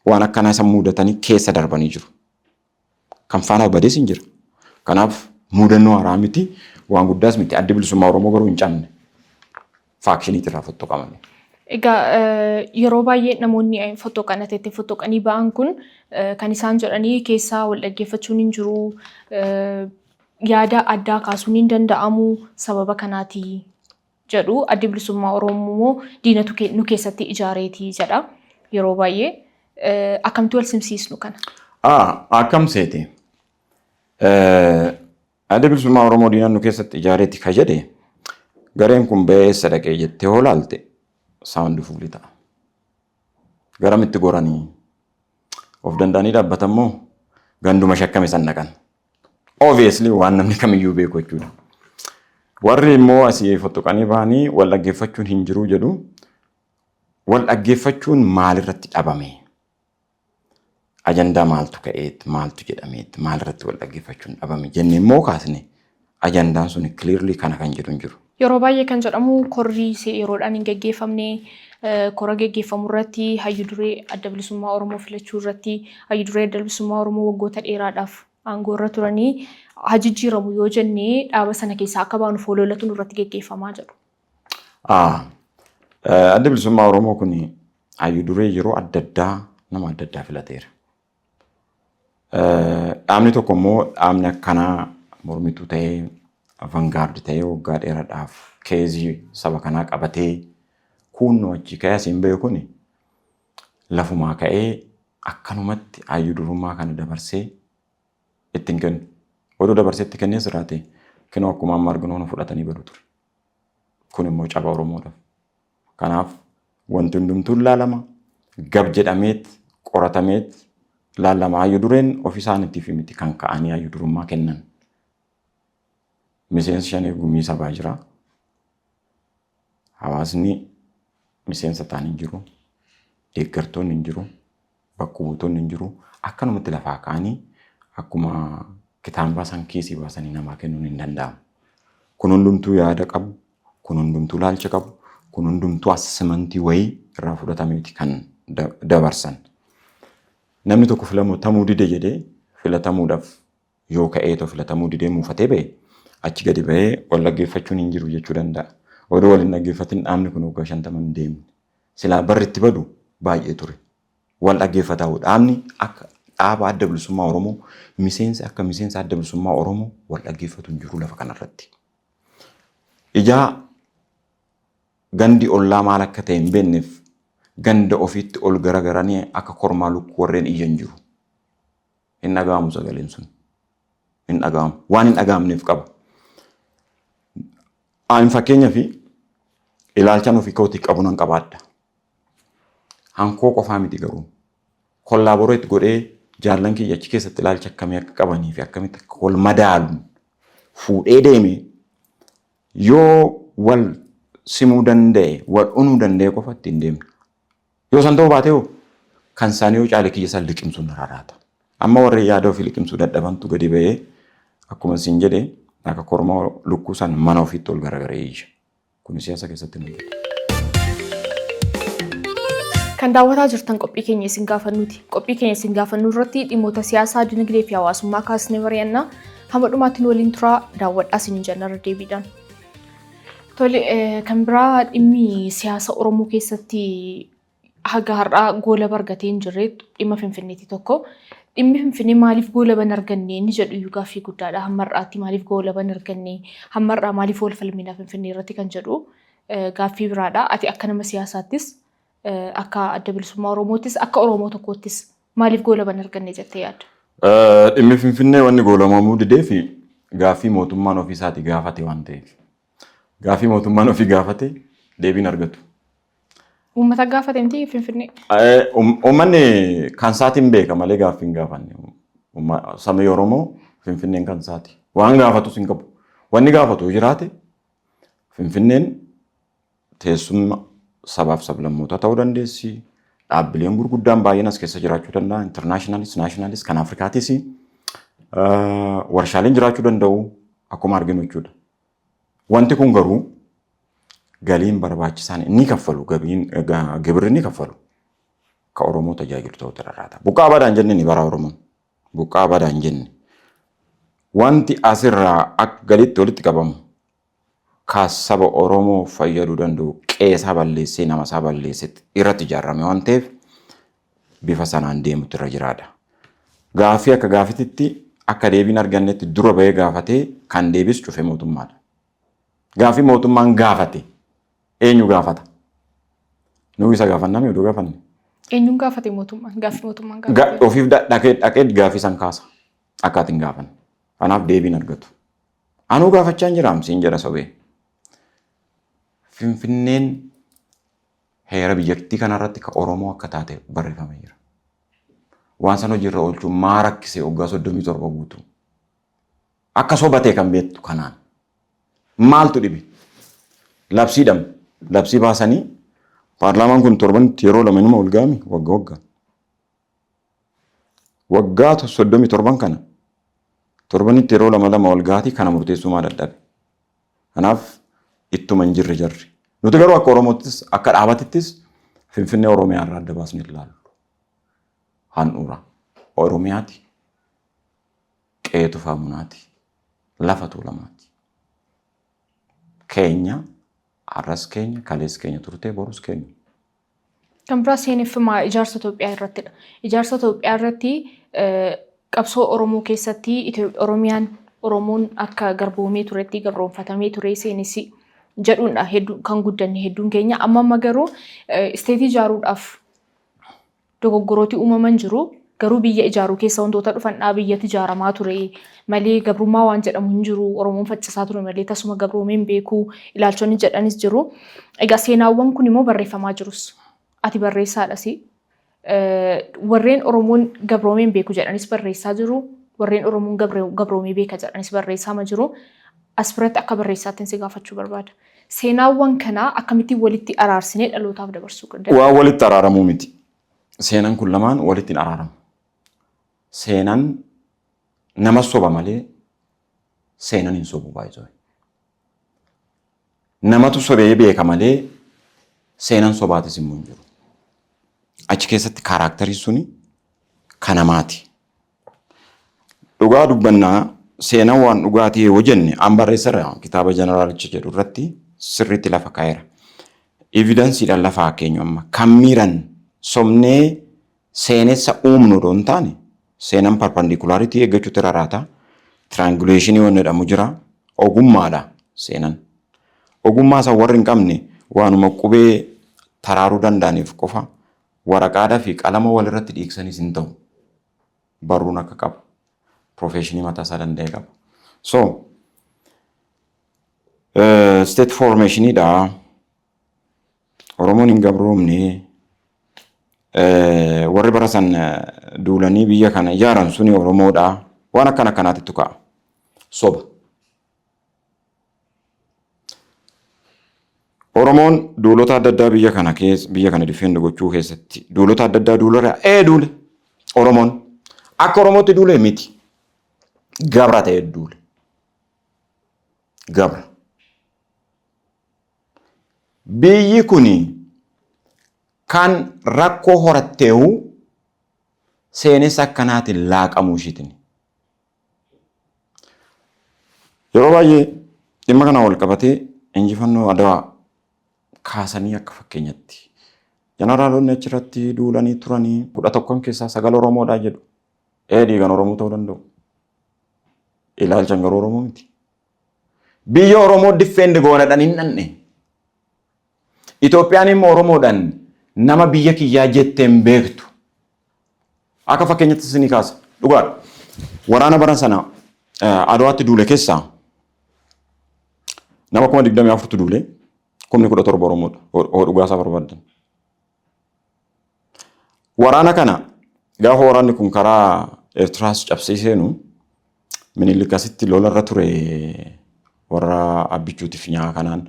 waan akkanaa isa mudatanii keessa darbanii jiru. Kan faana badees hin jira. Kanaaf mudannoo haaraa miti, waan guddaas miti. Addi Bilisummaa Oromoo garuu hin cabne. Factioniitti irraa fottoqamame. Egaa, yeroo baay'ee namoonni fottoqan ateetti fottoqanii ba'an kun kan isaan jedhanii keessaa wal dhaggeeffachuun hin jiru, yaada addaa kaasuun hin danda'amu, sababa kanaati jedhu. Addi Bilisummaa Oromoo immoo diinatu nu keessatti ijaareeti jedha yeroo baay'ee. Akkamitti wal simsiisnu kana? Akkam seete? Adda Bilisummaa Oromoo diina nu keessatti ijaareeti ka jedhe, gareen kun ba'ee eessa dhaqee jettee hoo laalte, sound fuulii ta'a. Garamitti goranii of danda'anii dhaabbatan moo ganduma shakkame san dhaqan? Obviously, waan namni kamiyyuu beeku jechuudha. Warri immoo asii fottoqanii ba'anii wal dhaggeeffachuun hin jiru jedhu. Wal dhaggeeffachuun maalirratti dhabame? Ajandaa maaltu ka'eet, maaltu jedhameet, maalirratti wal dhaggeeffachuun dhabame jennee immoo kaasne, ajandaan sun clearly kana kan jedhu hin jiru. Yeroo baay'ee kan jedhamu korri yeroodhaan hin geggeeffamne, kora geggeeffamu irratti hayyu duree Adda Bilisummaa Oromoo filachuu irratti, hayyu duree Adda Bilisummaa Oromoo waggoota dheeraadhaaf aangoo irra turanii haa jijjiiramu yoo jennee dhaaba sana keessaa akka baanuuf ololatu nurratti geggeeffamaa jedhu. Adda Bilisummaa Oromoo kun hayyu duree yeroo adda addaa nama adda addaa filateera. Dhaabni tokko immoo dhaabni akkanaa mormituu ta'ee, vanguard ta'ee, waggaa dheeraadhaaf caseii saba kanaa qabatee kuunnoo achii ka'ee asiin bahe kun lafumaa ka'ee akkanumatti hayyu durummaa kana dabarsee ittiin kennu. Oduu dabarsee itti kennee jiraate, kinoo akkuma amma arginu kana fudhatanii badu ture. Kun immoo caba Oromoodhaaf. Kanaaf wanti hundumtuu laalama. Gab jedhameet qoratameet laalama. Hayyu dureen ofii isaaniitiif miti kan ka'anii hayyu durummaa kennan. Miseensi Shanee Gumii Sabaa jira. Hawaasni miseensa ta'an hin jiru. Deeggartoonni hin jiru. Bakka buutonni hin jiru. Akkanumatti lafaa ka'anii akkuma kitaaba baasan kiisii baasanii namaa kennuun hin danda'amu. Kun hundumtuu yaada qabu. Kun hundumtuu laalcha qabu. Kun hundumtuu assessmentii wayii irraa fudhatameeti kan dabarsan. Namni tokko filatamuu dide jedhee, filatamuudhaaf yoo ka'ee filatamuu didee muufatee ba'e, achi gadi ba'ee wal dhaggeeffachuun hin jiru jechuu danda'a. Odoo wal hin dhaggeeffatin dhaabni kun waggaa 50 hin deemne. Silaa barri itti badu baay'ee ture. Wal dhaggeeffataa dhaabni akka dhaaba Adda Bilisummaa Oromoo, miseensi akka miseensa Adda Bilisummaa Oromoo wal dhaggeeffatu hin jiru lafa kanarratti. Ijaa gandi ollaa maal akka ta'e hin beekneef Ganda ofiitti ol garagaranii akka kormaa lukkuu warreen iyyan jiru. Hin dhaga'amu sagaleen sun. Hin dhaga'amu. Waan hin dhaga'amneef qaba. Ani fakkeenyaaf ilaalchaan ofii kootii qabu nan qabaadha. Hankoo qofaa miti garuu. Collaborate godhee jaallan kiyya achi keessatti ilaalcha akkamii akka qabanii fi akkamitti akka wal madaalu fuudhee deeme, yoo wal simuu danda'e, wal unuu danda'e qofa ittiin deemna. Yoo san ta'uu baate hoo, kan isaanii yoo caale kiyya san liqimsuun narraa raata. Amma warri yaada ofii liqimsuu dadhabantu gadi ba'ee, akkuma isin jedhe, akka korma lukkuu san mana ofiitti ol garagaree iyya. Kun siyaasa keessatti hin hojjetu. Kan daawwataa jirtan qophii keenya isin gaafannuti. Qophii keenya isin gaafannu irratti dhimmoota siyaasaa, dinagdee fi hawaasummaa kaasnee mari'anna. Hamma dhumaatti nu waliin turaa, daawwadhaa isiniin jenna irra deebiidhaan. Tole, kan biraa dhimmi siyaasa Oromoo keessatti haga har'aa goolaba argatee hin jirre dhimma Finfinneeti tokko. Dhimmi Finfinnee maaliif goolaba hin arganne inni jedhu iyyuu gaaffii guddaadha. Hamma har'aatti maaliif goolaba hin arganne? Hamma har'aa maaliif wal falmina Finfinnee irratti kan jedhu gaaffii biraadha. Ati akka nama siyaasaattis, akka Adda Bilisummaa Oromoottis, akka Oromoo tokkoottis maaliif goolaba hin arganne jettee yaadda? Dhimmi Finfinnee wanni goolamamuu didee fi gaaffii mootummaan ofii isaatii gaafate waan ta'eef. Gaaffii mootummaan ofii gaafate deebiin argatu. Uummata gaafate miti Finfinnee. Uummanni kan isaatiin beeka malee gaaffii hin gaafanne. Sabni Oromoo Finfinneen kan isaati. Waan gaafatus hin qabu. Wanni gaafatu yoo jiraate, Finfinneen teessuma sabaaf sablammootaa ta'uu dandeessi. Dhaabbileen gurguddaan baay'een as keessa jiraachuu danda'a. Internationalis, nationalis, kan Afrikaatis warshaaleen jiraachuu danda'u akkuma arginu jechuudha. Wanti kun garuu galiin barbaachisaan inni kaffalu, gibirri inni kaffalu ka Oromoo tajaajilu ta'uu irra. Buqqaa badaan jenne ni bara Oromoon. Buqqaa badaan jenne. Wanti asirraa akka galitti walitti qabamu ka saba Oromoo fayyaduu danda'u, qeesaa balleessee, nama isaa balleessee irratti ijaarame waan ta'eef, bifa sanaan deemutu irra jiraadha. Gaaffii akka gaafititti akka deebiin argannetti dura bahee gaafatee kan deebis cufe mootummaadha. Gaaffii mootummaan gaafate eenyu gaafata? Nuu isa gaafannaa mi oduu gaafanne? Eenyuun gaafate mootummaan? Gaaffii mootummaan gaafate. Ofiif dhaqee dhaqee gaaffii san kaasa. Akka ati hin gaafanne. Kanaaf deebiin argatu. Anuu gaafachaa hin jiraam siin jedha sobee. Finfinneen heera biyyattii kanarratti ka Oromoo akka taate barreeffamee jira. Waan san hojiirra oolchuun maa rakkisee waggaa 37 guutuu? Akka sobatee kan beektu kanaan. Maaltu dhibe? Labsiidhaan labsii baasanii, paarlaamaan kun torbanitti yeroo lama inuma ol gaami wagga waggaan. Waggaa 37 kana torbanitti yeroo lama lama ol gaatii kana murteessuu maa dadhabe? Kanaaf ittuma hin jirre jarri. Nuti garuu akka Oromoottis akka dhaabatittis Finfinnee Oromiyaa irraa adda baasnee ilaallu. Handhuura Oromiyaati. Qe'ee Tufaa Munaati. Lafa Tuulamaati. Keenya har'as keenya, kalees keenya turtee, borus keenya. Kan biraa seeneffamaa ijaarsa Itoophiyaa irrattidha. Ijaarsa Itoophiyaa irratti qabsoo Oromoo keessatti Oromiyaan, Oromoon akka garboomee turetti, gabroonfatamee ture seenessi jedhuudha hedduu kan guddanne hedduun keenya. Amma amma garuu state ijaaruudhaaf dogoggorooti uumaman jiru. Garuu biyya ijaaruu keessa wantoota dhufan dhaa, biyyatti ijaaramaa ture malee gabrummaa waan jedhamu hin jiru. Oromoon faccisaa ture malee tasuma gabroomee hin beeku ilaalchonni jedhanis jiru. Egaa seenaawwan kun immoo barreeffamaa jirus. Ati barreessaadhas. Warreen Oromoon gabroomee hin beeku jedhanis barreessaa jiru. Warreen Oromoon gabroomee beeka jedhanis barreessaa jiru. As biratti akka barreessaatti si gaafachuu barbaada. Seenaawwan kanaa akkamittiin walitti araarsinee dhalootaaf dabarsuu dandeenya? Waan walitti araaramuu miti. Seenaan kun lamaan walitti hin araaramu. Seenaan nama soba malee seenaan hin sobu baay'isoo. Namatu sobee beeka malee seenaan sobaatis immoo hin jiru. Achi keessatti character suni kan namaati. Dhugaa dubbannaa, seenaan waan dhugaatii yoo jenne, an barreesseera, kitaaba jeneraalicha jedhu irratti sirriitti lafa kaa'eera. Evidenceiidhaan lafa haa keenyu. Amma kan miiran somnee seenessa uumnu odoo hin taane, seenaan perpendicularity eeggachuutu irra raata. Triangulation waan jedhamu jira. Ogummaadha seenan. Ogummaa san warri hin qabne waanuma qubee taraaruu danda'aniif qofa waraqaadhaa fi qalama walirratti dhiigsaniis hin ta'u. Barruun akka qabu. Professionii mataa isaa danda'e qaba. So, state formationiidha. Oromoon hin gabroomne. Warri bara san duulanii biyya kana ijaaran suni Oromoodha. Waan akkana akkanaatitu ka'a. Soba. Oromoon duulota adda addaa biyya kana keessa biyya kana defend gochuu keessatti duulota adda addaa duulara ee duule. Oromoon akka Oromootti duule miti. Gabra ta'ee duule. Gabra. Biyyi kuni kan rakkoo horatteehu seenessa akkanaatiin laaqamuu ishiitiin. Yeroo baay'ee dhimma kana wal qabatee injifannoo Adawaa kaasanii akka fakkeenyatti. Jeneraalonni achirratti duulanii turanii 11 keessaa 9 Oromoodhaa jedhu. Ee dhiigan Oromoo ta'uu danda'u. Ilaalchan garuu Oromoo miti. Biyya Oromoo diffeend goonadhaan hin dhanne. Itoophiyaan immoo Oromoodhaan nama biyya kiyyaa jettee hin beektu. Akka fakkeenyatti isinii kaasa. Dhugaadha. Waraana bara sana Adwaatti duule keessaa nama 24,000tu duule, 17,000 Oromoodha. Hoo dhugaasaa barbaaddan. Waraana kana gaafa waraanni kun karaa Eertiraas cabsee seenu Minilik asitti lolarra ture warra Abbichuutiif nyaa kanaan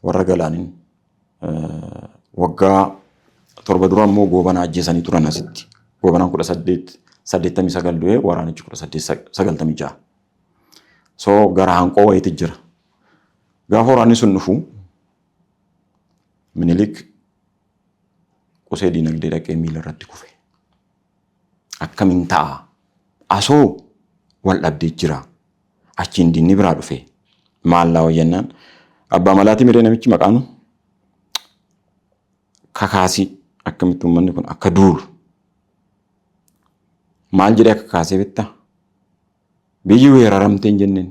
warra Galaanin waggaa 7 dura immoo Goobanaa ajjeesanii turan asitti. Goobanaan 1889 du'ee waraanichi 1896. So gara hanqoo wayiitu jira. Gaafa waraanni sun dhufu Minilik qusee diinagdee dhaqee miila irratti kufe. Akkamiin ta'a? Asoo wal dhabdee jira. Achiin diinni biraa dhufe. Maal laa jennaan. Abbaa malaatii miree namichi maqaanu kakaasii akkamitti uummanni kun akka duulu. Maal jedhee akka kaasee beektaa? Biyyi weeraramtee hin jenneen.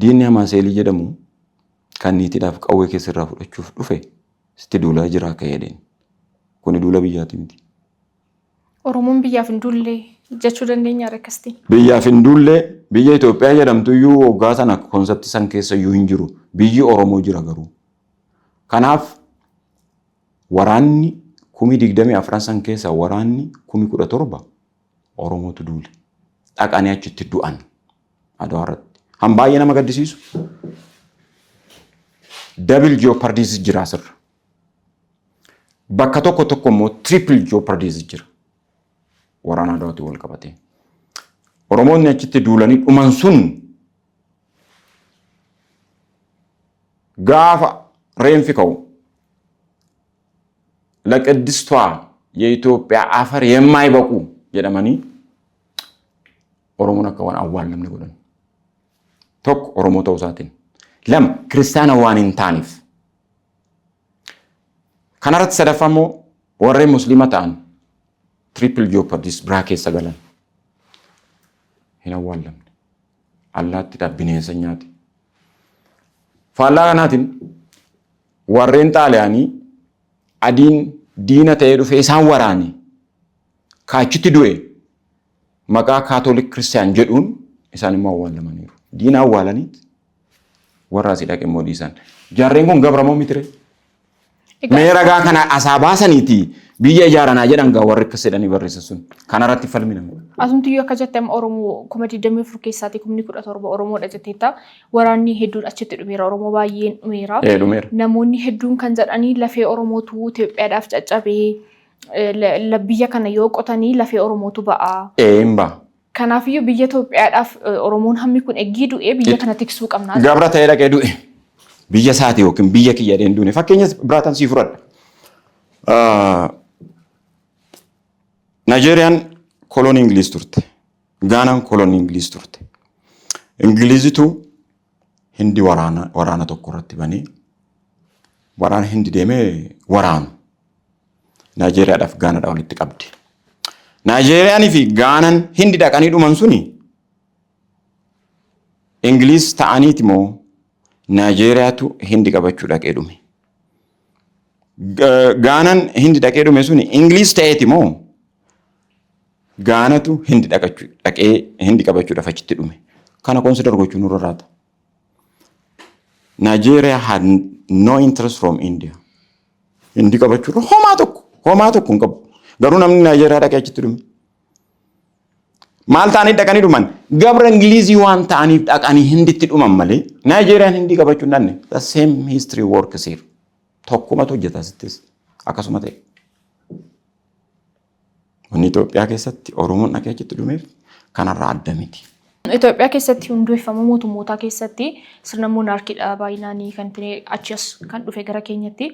Diinni Hamaaseelii jedhamu kan niitiidhaaf qawwee keessa irraa fudhachuuf dhufe sitti duulaa jira akka jedheen. Kuni duula biyyaati miti. Oromoon biyyaaf hin duulle jechuu dandeenya akkasitti. Biyyaaf hin duulle, biyya Itoophiyaa jedhamtu iyyuu waggaa sana konseptii san keessa iyyuu hin jiru. Biyyi Oromoo jira garuu. Kanaaf waraanni 24,000 san keessa waraanni 17,000 Oromootu duule. Dhaqanii achitti du'an Adawaa irratti. Han baay'ee nama gaddisiisu double jeopardies jira asirra. Bakka tokko tokko immoo triple jeopardies jira. Waraana Adawaatti wal qabatee. Oromoonni achitti duulanii dhuman sun gaafa reenfi ka'u ለቅድስቷ የኢትዮጵያ አፈር የማይበቁ jedhamanii Oromoon akka waan awwaallamne godhan. Tokko Oromoo ta'uu isaatiin. Lama kiristaana waan hin taaneef. Kanarratti sadaffaa immoo warreen musliima ta'an triple jeopardies biraa keessa galan. Hin awwaallamne. Allaattiidhaaf bineensa nyaate. Faallaa kanaatiin warreen Xaaliyaanii adiin diina ta'ee dhufee isaan waraane kaachitti du'e maqaa Kaatolik Kiristiyaan jedhuun isaan immoo awwaalamaniiru. Diina awwaalaniit warra asii dhaqe immoo dhiisan. Jarreen kun gabra moo mitire? Mee ragaa kana asaa baasaniiti biyya ijaaranaa jedhan gaa warri akkas jedhanii barreessan sun. Kanarratti falmina. Asumtiyyuu akka jette amma Oromoo 24,000 keessaatii 17,000 Oromoodha jetteetta. Waraanni hedduun achitti dhumeera. Oromoo baay'een dhumeera. Ee dhumeera. Namoonni hedduun kan jedhanii lafee Oromootu Itoophiyaadhaaf caccabee biyya kana yoo qotanii lafee Oromootu ba'a. Ee hin ba'a. Kanaafiyyuu biyya Itoophiyaadhaaf Oromoon hammi kun eggii du'ee biyya kana tiksuu qabna. Gabra ta'ee dhaqee du'e. Biyya isaati yookiin biyya kiyya jedhee hin duune. Fakkeenya biraataan sii fudhadha. Naayijeeriyaan kolonii Ingiliiz turte. Gaanaan kolonii Ingiliiz turte. Ingiliizitu Hindi waraana waraana tokko irratti banee waraana Hindi deemee waraanu. Naayijeeriyaadhaaf Gaanaadha walitti qabde. Naayijeeriyaanii fi Gaanaan Hindi dhaqanii dhuman suni Ingiliiz ta'aniiti moo Naajeeriyaatu Hindi qabachuu dhaqee dhume. Gaanaan Hindi dhaqee dhume suni Ingiliis ta'eeti moo Gaanatu Hindi dhaqee Hindi qabachuudhaaf achitti dhume? Kana consider gochuu nurra raata. Nigeria had no interest from India. Hindi qabachuurra homaa tokko hin qabu. Garuu namni Nigeria dhaqee achitti dhume. Maal ta'anii dhaqanii dhuman? Gabra Ingilizii waan ta'aniif dhaqanii Hinditti dhuman malee Nigeriyaan Hindii qabachuu hin dandeenye. The same history works here. Tokkumatu hojjeta asittis akkasuma ta'e. Wanni Itoophiyaa keessatti Oromoon dhaqee achitti dhumeef kanarraa adda miti. Itoophiyaa keessatti hundeeffama mootummootaa keessatti sirna monarchydha baay'inaanii kan achi as kan dhufe gara keenyatti.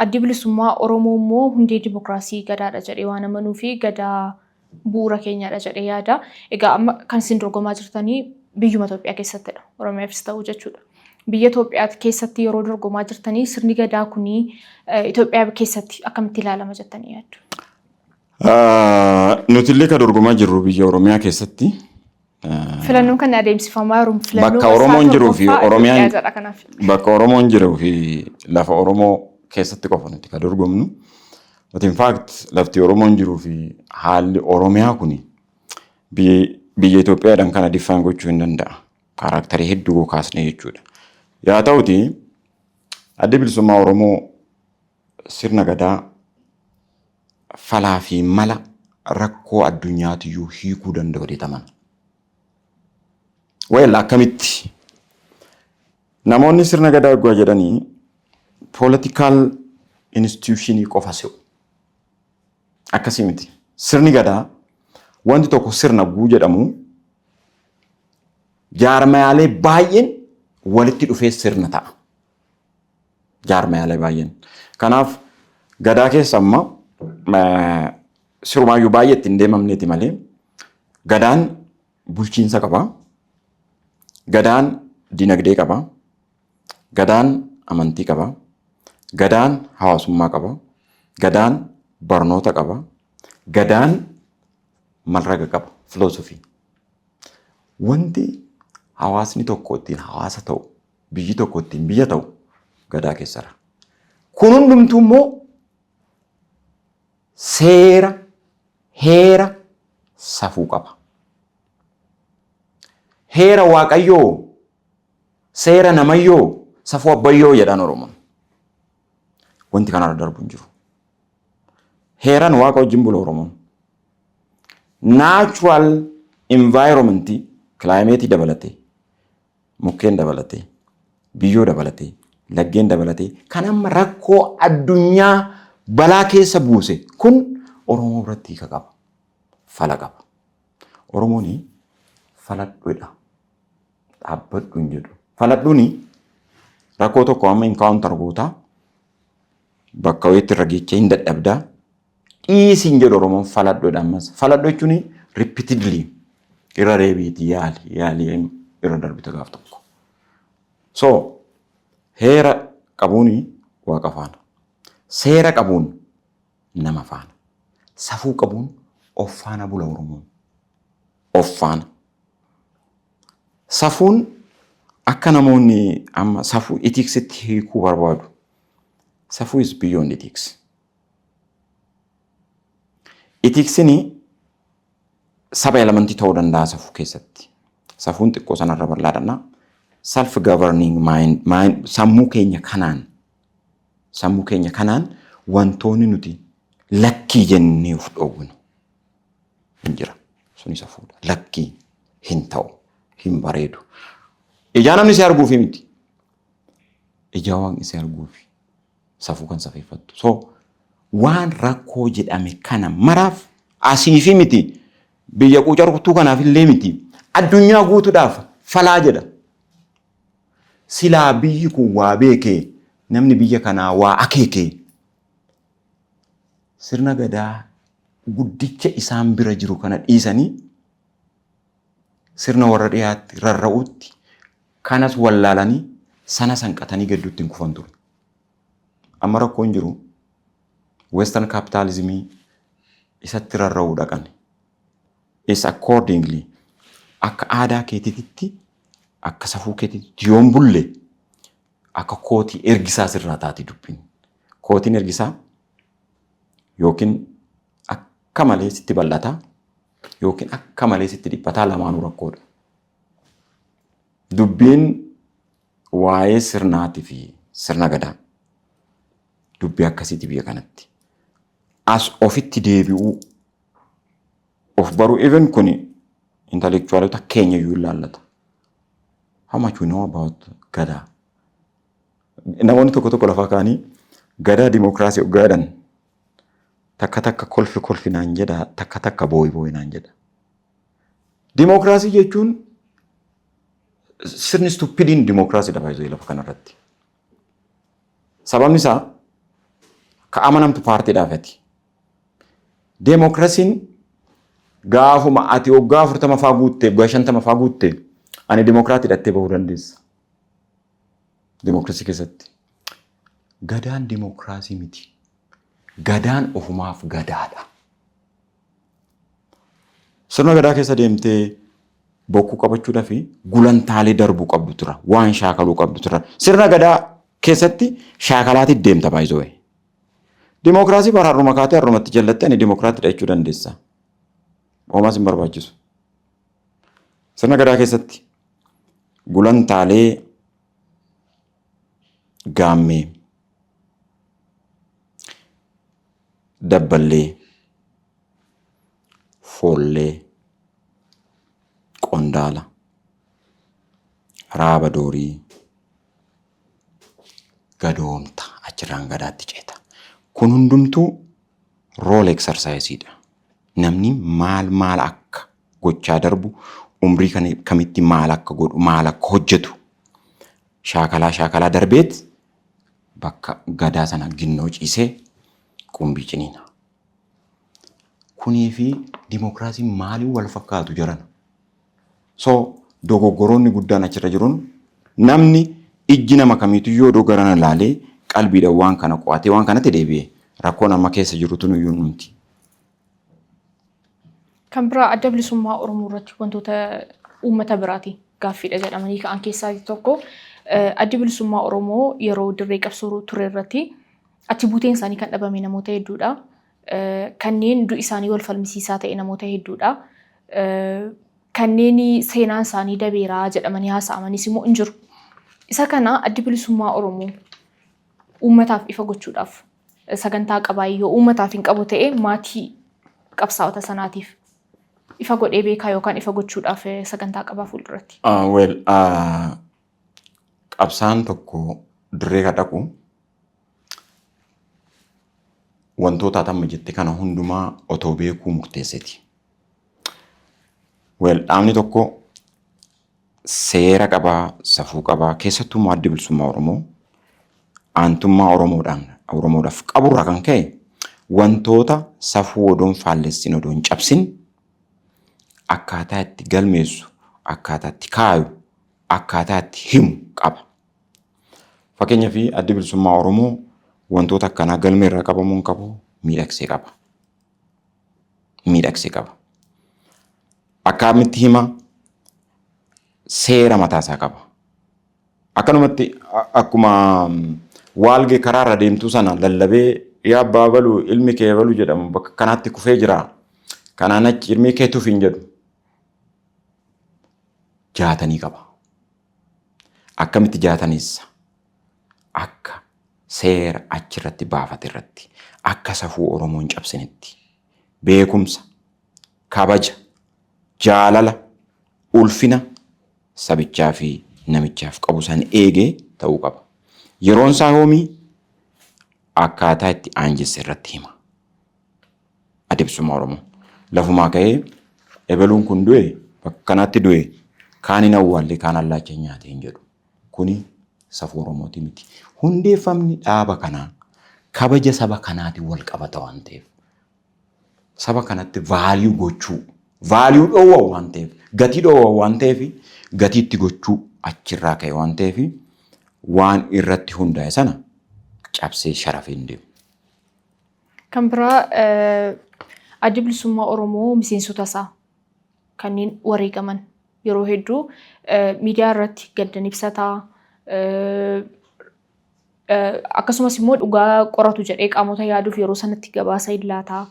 Addi Bilisummaa Oromoo immoo hundee dimokiraasii gadaadha jedhee waan amanuu fi gadaa bu'uura keenyadha jedhee yaada. Egaa amma kan isin dorgomaa jirtanii biyyuma Itoophiyaa keessattidha. Oromiyaafis ta'uu jechuudha. Biyya Itoophiyaa keessatti yeroo dorgomaa jirtanii sirni gadaa kunii Itoophiyaa keessatti akkamitti ilaalama jettanii yaaddu? Nuti illee kan dorgomaa jirru biyya Oromiyaa keessatti. Filannoon kan adeemsifamaa jiru filannoo Bakka Oromoon jiruu fi Oromiyaan jedha kanaaf. Bakka Oromoon jiruu fi lafa Oromoo keessatti qofa nuti kan dorgomnu. But in fact, lafti Oromoon jiruu fi haalli Oromiyaa kuni biyya Itoophiyaadhaan kana define gochuu hin danda'a. Character hedduu kaasne jechuudha. Yaa ta'uti, Addi Bilisummaa Oromoo sirna gadaa falaa fi mala rakkoo addunyaatiyyuu hiikuu danda'u jedhaman. Well, akkamitti? Namoonni sirna gadaa eeguu jedhanii political institutionii qofa se'u. Akkasii miti. Sirni gadaa wanti tokko sirna guu jedhamu jaarmayaalee baay'een walitti dhufee sirna ta'a. Jaarmayaalee baay'een. Kanaaf gadaa keessa amma sirumaayyuu baay'ee ittiin deemamneeti malee gadaan bulchiinsa qaba. Gadaan dinagdee qaba. Gadaan amantii qaba. Gadaan hawaasummaa qaba. Gadaan barnoota qaba. Gadaan malraga qaba. Filoosofii. Wanti hawaasni tokko ittiin hawaasa ta'u, biyyi tokko ittiin biyya ta'u gadaa keessadha. Kun hundumtuu immoo seera, heera, safuu qaba. Heera Waaqayyoo, seera namayyoo, safuu abbayyoo jedhaan Oromoon. Wanti kanarra darbu hin jiru. Heeraan Waaqa wajjin bula Oromoon. Natural environment, climate dabalatee, mukkeen dabalatee, biyyoo dabalatee, laggeen dabalatee, kan amma rakkoo addunyaa balaa keessa buuse kun Oromoo biratti hiika qaba. Fala qaba. Oromoon faladhuudha. Dhaabbadhu hin jedhu. Faladhuuni rakkoo tokko amma encounter gootaa, bakka wayiitti irra geechee hin dadhabdaa. Dhiisi hin jedhu Oromoon, faladhuudha ammas. Faladhu jechuun repeatedly irra deebiiti, yaali yaali, irra darbita gaaf tokko. So heera qabuuni Waaqa faana. Seera qabuun nama faana. Safuu qabuun of faana bula Oromoon. Of faana. Safuun akka namoonni amma safuu ethicsitti hiikuu barbaadu. Safuu is beyond ethics. Ethicsiin saba elementii ta'uu danda'a safuu keessatti. Safuun xiqqoo sanarra bal'aadha. Self governing mind, sammuu keenya kanaan wantoonni nuti lakkii jennee of dhoowwinu hin jira. Suni safuudha. Lakkii hin ta'u, hin bareedu. Ijaa namni si arguufi miti. Ijaa Waaqni si arguufi safuu kan safeeffattu. So waan rakkoo jedhame kana maraaf asiifi miti, biyya quucartuu kanaaf illee miti, addunyaa guutuudhaaf falaa jedha. Silaa biyyi kun waa beekee, namni biyya kanaa waa akeekee, sirna gadaa guddicha isaan bira jiru kana dhiisanii sirna warra dhiyaatti rarra'uutti kanas wallaalanii sana sanqatanii gidduutti hin kufan ture. Amma rakkoon jiru Western capitalismii isatti rarra'uu dhaqan. Is accordingly akka aadaa keetiitti. Akka safuu keetiitti yoon bulle, akka kootii ergisaa sirraa taati dubbiin. Kootiin ergisaa yookiin akka malee sitti bal'ata yookiin akka malee sitti dhiphataa, lamaanuu rakkoodha. Dubbiin waa'ee sirnaatii fi sirna gadaa dubbii akkasiiti biyya kanatti. As ofitti deebi'uu, of baruu, even kuni intellectualota keenya iyyuu ilaallata. How much we know about Gadaa? Namoonni tokko tokko lafaa ka'anii gadaa dimookiraasii hoggaa jedhan, takka takka kolfi kolfi naan jedha, takka takka boo'i boo'i naan jedha. Dimookiraasii jechuun sirni stupidiin dimookiraasiidha baay'ee lafa kanarratti. Sababni isaa ka amanamtu paartiidhaafati. Demookiraasiin gaafuma ati waggaa 40 faa guutte, waggaa 50 faa guutte, ani demookiraatii hidhattee bahuu dandeessa. Demookiraasii keessatti. Gadaan demookiraasii miti. Gadaan ofumaaf gadaadha. Sirna gadaa keessa deemtee bokkuu qabachuudhaa fi gulantaalee darbuu qabdu tura. Waan shaakaluu qabdu tura. Sirna gadaa keessatti shaakalaatti deemta baay'isoo. Dimookiraasii bara har'uma kaatee har'umatti jallattee ani dimookiraatiidha jechuu dandeessa. Homaas hin barbaachisu. Sirna gadaa keessatti gulantaalee gaammee, dabballee, foollee, qondaala, raaba doorii, gadoomta, achirraan gadaatti ceeta. Kun hundumtuu role exerciseiidha. Namni maal maal akka gochaa darbu, umrii kamitti maal akka godhu, maal akka hojjetu shaakalaa shaakalaa darbeet bakka gadaa sana ginnoo ciisee qumbii ciniina. Kunii fi dimookiraasiin maaliin wal fakkaatu jarana? So dogoggoroonni guddaan achirra jiruun, namni ijji nama kamiitu yoo dogorana laalee qalbiidhaan waan kana qo'atee waan kanatti deebi'e, rakkoon amma keessa jiru tun iyyuu dhumti. Kan biraa, Adda Bilisummaa Oromoo irratti wantoota uummata biraati gaaffiidha jedhamanii ka'an keessaa tokko, Addi Bilisummaa Oromoo yeroo dirree qabsoo ture irratti achi buuteen isaanii kan dhabame namoota hedduudha. Kanneen du'i isaanii wal falmisiisaa ta'e namoota hedduudha. Kanneen seenaan isaanii dabeeraa jedhamanii haasa'amanis immoo hin jiru. Isa kana Addi Bilisummaa Oromoo uummataaf ifa gochuudhaaf sagantaa qabaa? Yoo uummataaf hin qabu ta'e, maatii qabsaa'ota sanaatiif ifa godhee beekaa yookaan ifa gochuudhaaf sagantaa qabaa fuulduratti? Well, qabsaan tokko dirree ka dhaqu wantoota atamma jette kana hundumaa otoo beekuu murteesseti. Well, dhaabni tokko seera qabaa, safuu qabaa, keessattuu immoo Addi Bilisummaa Oromoo aantummaa Oromoodhaan Oromoodhaaf qaburraa kan ka'e wantoota safuu odoon faallessin, odoon cabsin, akkaataa itti galmeessu, akkaataa itti kaayu, akkaataa itti himu qaba. Fakkeenyaaf, Addi Bilisummaa Oromoo wantoota akkanaa galmee irraa qabamuu hin qabu, miidhagsee qaba. Miidhagsee qaba. Akkamitti hima, seera mataasaa qaba. Akkanumatti akkuma waalgee karaarra deemtuu sana lallabee, yaa abbaa balu, ilmi kee balu jedhamu bakka kanaatti kufee jira. Kanaan achi ilmi kee tufi hin jedhu. Jaatanii qaba. Akkamitti jaataneessa? Akka seera achirratti baafate irratti, akka safuu Oromoon cabsinitti, beekumsa, kabaja, jaalala, ulfina sabichaa fi namichaaf qabu san eegee ta'uu qaba. Yeroon isaa yoomii, akkaataa itti aanjesse irratti hima. Adda Bilisummaa Oromoo. Lafumaa ka'ee ebeluun kun du'e, bakka kanaatti du'e, kaan hin awwaalle, kaan allaacha hin nyaate hin jedhu. Kuni safuu Oromootii miti. Hundeeffamni dhaaba kanaa kabaja saba kanaatiin wal qabata waan ta'eef, saba kanatti value gochuu, value dhoowwa waan ta'eef, gatii dhoowwa waan ta'eef, gatiitti gochuu achirraa ka'e waan ta'eef, waan irratti hundaa'e sana cabsee sharafee hin deemu. Kan biraa, Addi Bilisummaa Oromoo miseensota isaa kanneen wareegaman Yeroo hedduu miidiyaa irratti gaddan ibsataa, akkasumas immoo dhugaa qoratu jedhee qaamota yaaduuf yeroo sanatti gabaasa hin laataa.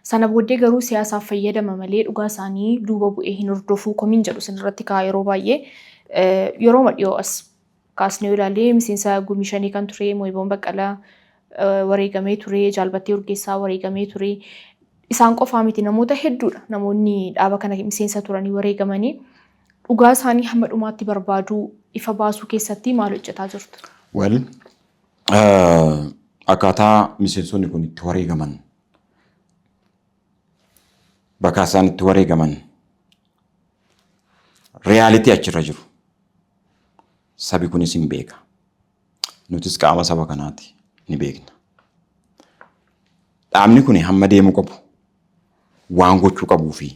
Sana booddee garuu siyaasaaf fayyadama malee dhugaa isaanii duuba bu'ee hin hordofuu komiin jedhu isinirratti ka'a yeroo baay'ee. Yeroo dhiyoo as kaasnee ilaallee, miseensa Gumii Shanii kan ture Mooyiboon Baqqalaa wareegamee ture, Jaalbattee Urgeessaa wareegamee ture. Isaan qofaa miti, namoota hedduudha namoonni dhaaba kana miseensa turanii wareegamanii. Dhugaa isaanii hamma dhumaatti barbaaduu, ifa baasuu keessatti maal hojjetaa jirtu? Well, akkaataa miseensonni kun itti wareegaman, bakka isaan itti wareegaman, reality achirra jiru. Sabi kunis hin beeka. Nutis qaama saba kanaati, ni beekna. Dhaabni kun hamma deemuu qabu, waan gochuu qabuu fi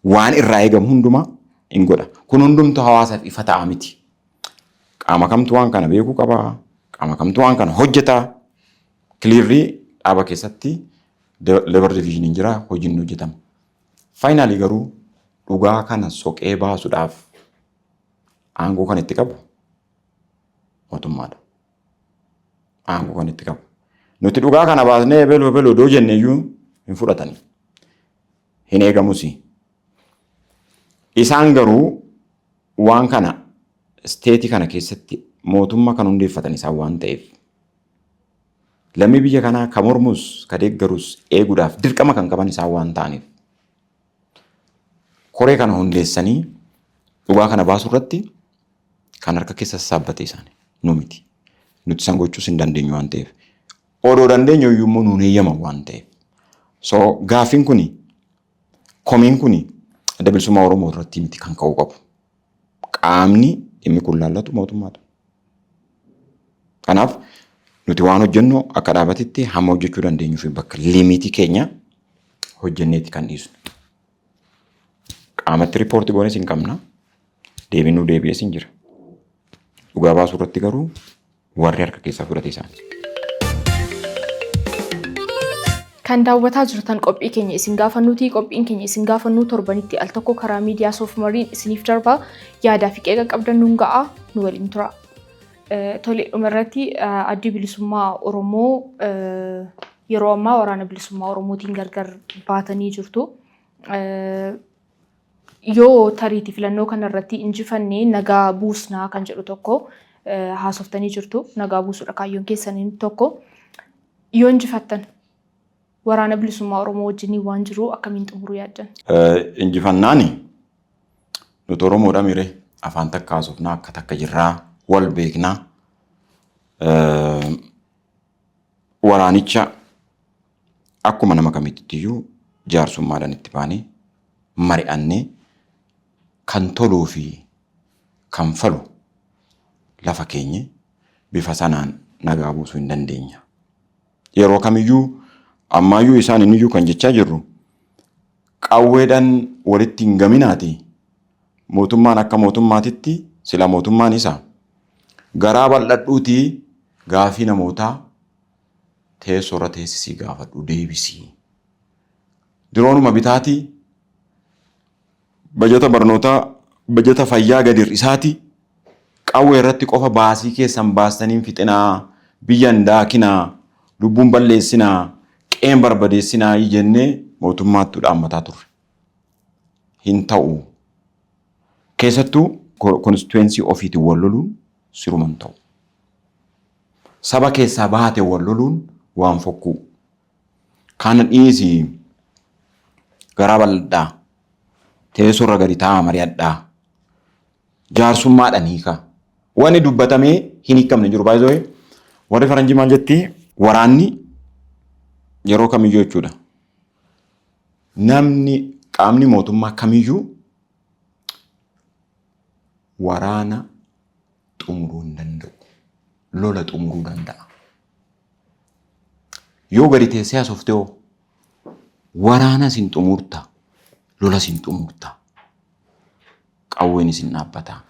waan irraa eegamu hundumaa hin godha. Kun hundumtu hawaasaaf ifa ta'a miti. Qaama kamtu waan kana beekuu qabaa? Qaama kamtu waan kana hojjetaa? Clearly dhaaba keessatti labor division jira, hojiin hojjetama. Finally garuu dhugaa kana soqee baasuudhaaf aangoo kan itti qabu mootummaadha. Aangoo kan itti qabu. Nuti dhugaa kana baasnee ebeluu ebeluu iddoo jenne iyyuu hin fudhatani. Hin eegamus. Isaan garuu waan kana state kana keessatti mootummaa kan hundeeffatan isaan waan ta'eef, lammii biyya kanaa ka mormus ka deeggarus eeguudhaaf dirqama kan qaban isaan waan ta'aniif, koree kana hundeessanii dhugaa kana baasuu irratti kan harka keessa sassaabate isaani, nu miti. Nuti isaan gochuus hin dandeenyu waan ta'eef. Odoo dandeenyu iyyuu immoo nuun eeyyaman waan ta'eef. So gaaffiin kuni, komiin kuni Adda Bilisummaa Oromoo irratti miti kan ka'uu qabu. Qaamni dhimmi kun laallatu mootummaadha. Kanaaf nuti waan hojjennu akka dhaabatitti hamma hojjechuu dandeenyuu fi bakka limit keenya hojjenneeti kan dhiisnu. Qaamatti report goones hin qabna. Deebiin nu deebi'es hin jira. Dhugaa baasuu irratti garuu warri harka keessaa fudhate isaani. Kan daawwataa jirtan qophii keenya Isin Gaafannuuti. Qophiin keenya Isin Gaafannuu torbanitti al tokko karaa miidiyaa Soofumariin isiniif darba. Yaadaa fi qeeqa qabdan nuun ga'a. Nu waliin tura. Tole, dhumarratti Addi Bilisummaa Oromoo yeroo ammaa Waraana Bilisummaa Oromootiin gargar baatanii jirtu. Yoo tariiti filannoo kanarratti injifannee nagaa buusnaa kan jedhu tokko haasoftanii jirtu. Nagaa buusuudha kaayyoon keessanii tokko. Yoo injifattan Waraana Bilisummaa Oromoo wajjin waan jiru akkamiin xumuruu yaaddan? Injifannaani nuti Oromoodha mire, afaan takka haasofnaa, akka takka jirraa, wal beeknaa. Waraanicha akkuma nama kamiittiyuu jaarsummaadhaan itti baanee mari'annee, kan toluu fi kan falu lafa keenye bifa sanaan nagaa buusuu hin dandeenya. Yeroo kamiyyuu, ammaayyuu isaan inniyyuu kan jechaa jirru qawweedhaan walitti hin gaminaati. Mootummaan akka mootummaatitti sila mootummaan isaa garaa bal'adhuutii gaafii namootaa teessoo irra teessisii gaafadhu, deebisii. Diroonuma bitaatii, bajata barnootaa, bajata fayyaa gadi hir'isaatii, qawwee irratti qofa baasii keessan baastaniin fixinaa, biyyan daakinaa, lubbuun balleessinaa, qeen barbadeessinaa jennee mootummaattuu dhaammataa turre. Hin ta'u. Keessattuu constituency ofiitiin wal loluun siruma hin ta'u. Saba keessaa baate wal loluun waan fokkuu. Kana dhiisi, garaa bal'adhaa. Teessoo irra gadi taa'aa mari'adhaa. Jaarsummaadhaan hiikaa. Wanni dubbatamee hin hiikamne jiru. Baay'ee warri faranjii maal jetti? Waraanni yeroo kamiyyuu jechuudha. Namni, qaamni mootummaa kamiyyuu waraana xumuruu hin danda'u. Lola xumuruu danda'a. Yoo gadi teessee haasofte hoo, waraanas hin xumurta, lolas hin xumurta. Qawweenis hin dhaabbata.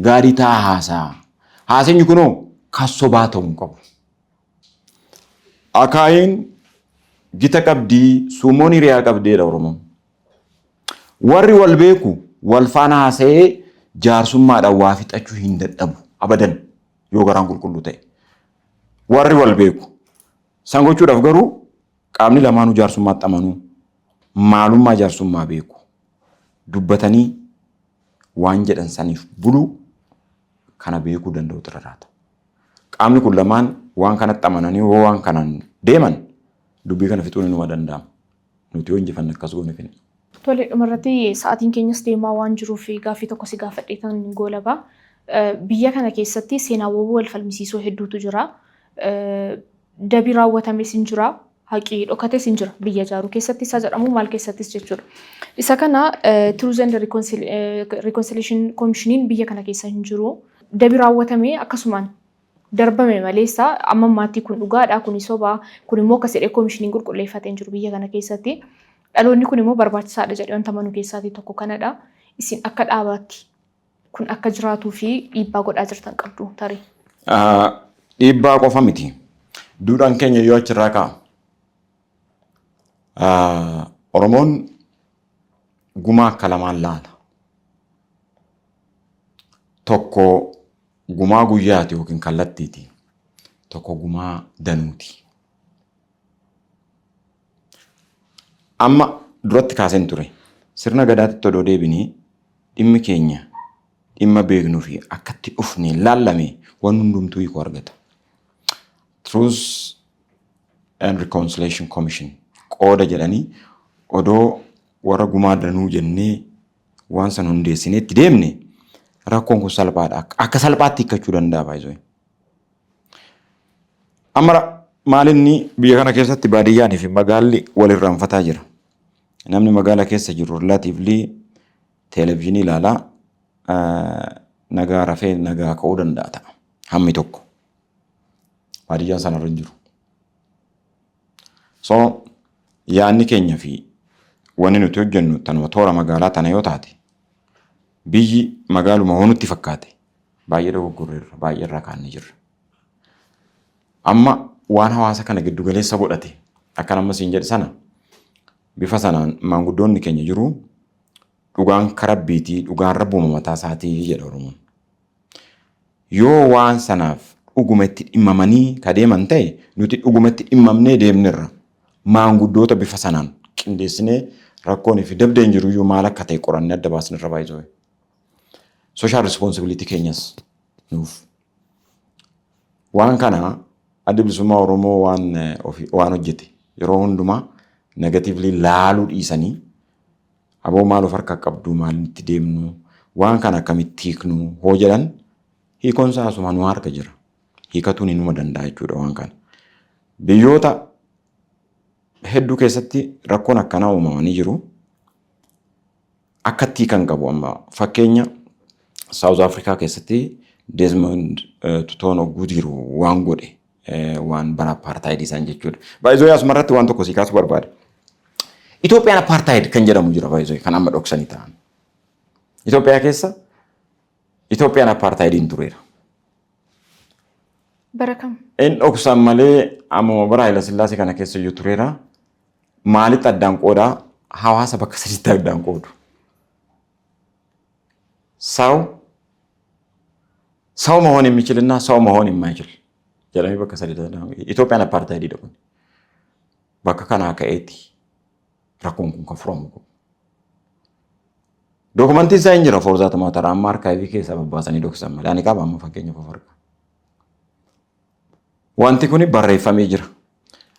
Gaarii ta'a haasaa. Haaseenyi kunoo kan sobaa ta'uu hin qabu. Akaayiin gita qabdii, suumoon hiriyaa qabdeedha Oromoon. Warri wal beeku wal faana haasa'ee Jaarsummaadhaan waa fixachuu hin dadhabu abadan yoo garaan qulqulluu ta'e. Warri wal beeku. San gochuudhaaf garuu qaamni lamaanuu jaarsummaatti amanuu, maalummaa jaarsummaa beeku, dubbatanii waan jedhan saniif buluu kana beekuu danda'utu irra jiraata. Qaamni kun lamaan waan kanatti amananii yoo waan kanaan deeman dubbii kana fixuun inuma danda'ama. Nuti yoo injifanne akkas goone finna. Tole, dhumarratti sa'aatiin keenyas deemaa waan jiruuf gaaffii tokko si gaafadhee tan goolabaa. Biyya kana keessatti seenaawwan wal falmisiisoo hedduutu jira. Dabi raawwatames hin jira. Haqii dhokates hin jira. Biyya ijaaruu keessatti isa jedhamu maal keessattis jechuudha. Isa kana Truth and Reconciliation Commissioniin biyya kana keessa hin jiru. Dabi raawwatame akkasumaan darbame maleessa amma ammaatti kun dhugaadha, kun sobaa, kun immoo akkas jedhee koomishiniin qulqulleeffatee hin jiru biyya kana keessatti. Dhaloonni kun immoo barbaachisaadha jedhee wanta amanuu keessaatii tokko kanadha. Isin akka dhaabaatti kun akka jiraatuu fi dhiibbaa godhaa jirtan qabdu tarii? Dhiibbaa qofa miti. Duudhaan keenya yoo achirraa ka'a. Oromoon gumaa akka lamaan laala. Tokko gumaa guyyaati yookiin kallattiiti. Tokko gumaa danuuti. Amma duratti kaaseen ture. Sirna gadaatti odoo deebinee dhimmi keenya dhimma beeknuu fi akkatti dhufne laallame waan hundumtuu hiikoo argata. Truth and Reconciliation Commission qooda jedhanii odoo warra gumaa danuu jennee waan san hundeessinee itti deemne rakkoon kun salphaadha. Akka salphaatti hiikkachuu danda'a baay'isoo. Amma maalinni biyya kana keessatti baadiyyaanii fi magaalli wal irraanfataa jira. Namni magaala keessa jiru relatively televezyiinii ilaalaa nagaa rafee nagaa ka'uu danda'a ta'a. Hammi tokko. Baadiyyaan sanarra hin jiru. So yaadni keenya fi wanni nuti hojjennu tanuma toora magaalaa tana yoo taate, biyyi magaaluma hoo nutti fakkaate, baay'ee dogoggorreerra, baay'ee irraa kaannee jirra. Amma waan hawaasa kana giddu galeessa godhate akka nama siin jedhe sana bifa sanaan maanguddoonni keenya jiru, dhugaan karabbiitii, dhugaan rabbuma mataa isaatii jedha Oromoon. Yoo waan sanaaf dhuguma itti dhimmamanii ka deeman ta'e, nuti dhuguma itti dhimmamnee deemnerra. Maanguddoota bifa sanaan qindeessinee rakkoon fi dabdeen jiru iyyuu maal akka ta'e qorannee adda baasnerra baay'isoo. Social responsibility keenyas nuuf. Waan kana Adda Bilisummaa Oromoo waan waan hojjete yeroo hundumaa negatively laaluu dhiisanii, aboo maal of harkaa qabdu, maalitti deemnu, waan kana akkamitti hiiknu hoo jedhan, hiikoon isaa asuma nu harka jira. Hiikatuun inuma danda'a jechuudha waan kana. Biyyoota hedduu keessatti rakkoon akkanaa uumamanii jiru. Akkatti hiikan qabu. Amma fakkeenya South Africa keessatti Desmond Tutuun hogguu jiru waan godhe, waan bara apartheid isaan jechuudha. Baay'isoo asumarratti waan tokko sii kaasuu barbaada. Itoophiyaan apartheid kan jedhamu jira baay'isoo kan amma dhoksanii ta'an. Itoophiyaa keessa Itoophiyaan apartheidiin tureera. Bara kam? In dhoksan malee ammuma bara Haayila Sillaasee kana keessa iyyuu tureera. Maalitti addaan qoodaa? Hawaasa bakka sadiitti addaan qoodu. ሰው ሰው መሆን የሚችልና ሰው መሆን የማይችል jedhamee bakka sadiitti. Itoophiyaan apartheidiidha kun. Bakka kanaa ka'eeti rakkoon kun kan furamu qabu. Dookumantiin isaa hin jira, for that matter amma archive keessaa babbaasanii dhoksan malee ani qaba amma fakkeenyaaf of harkaa. Wanti kun barreeffamee jira.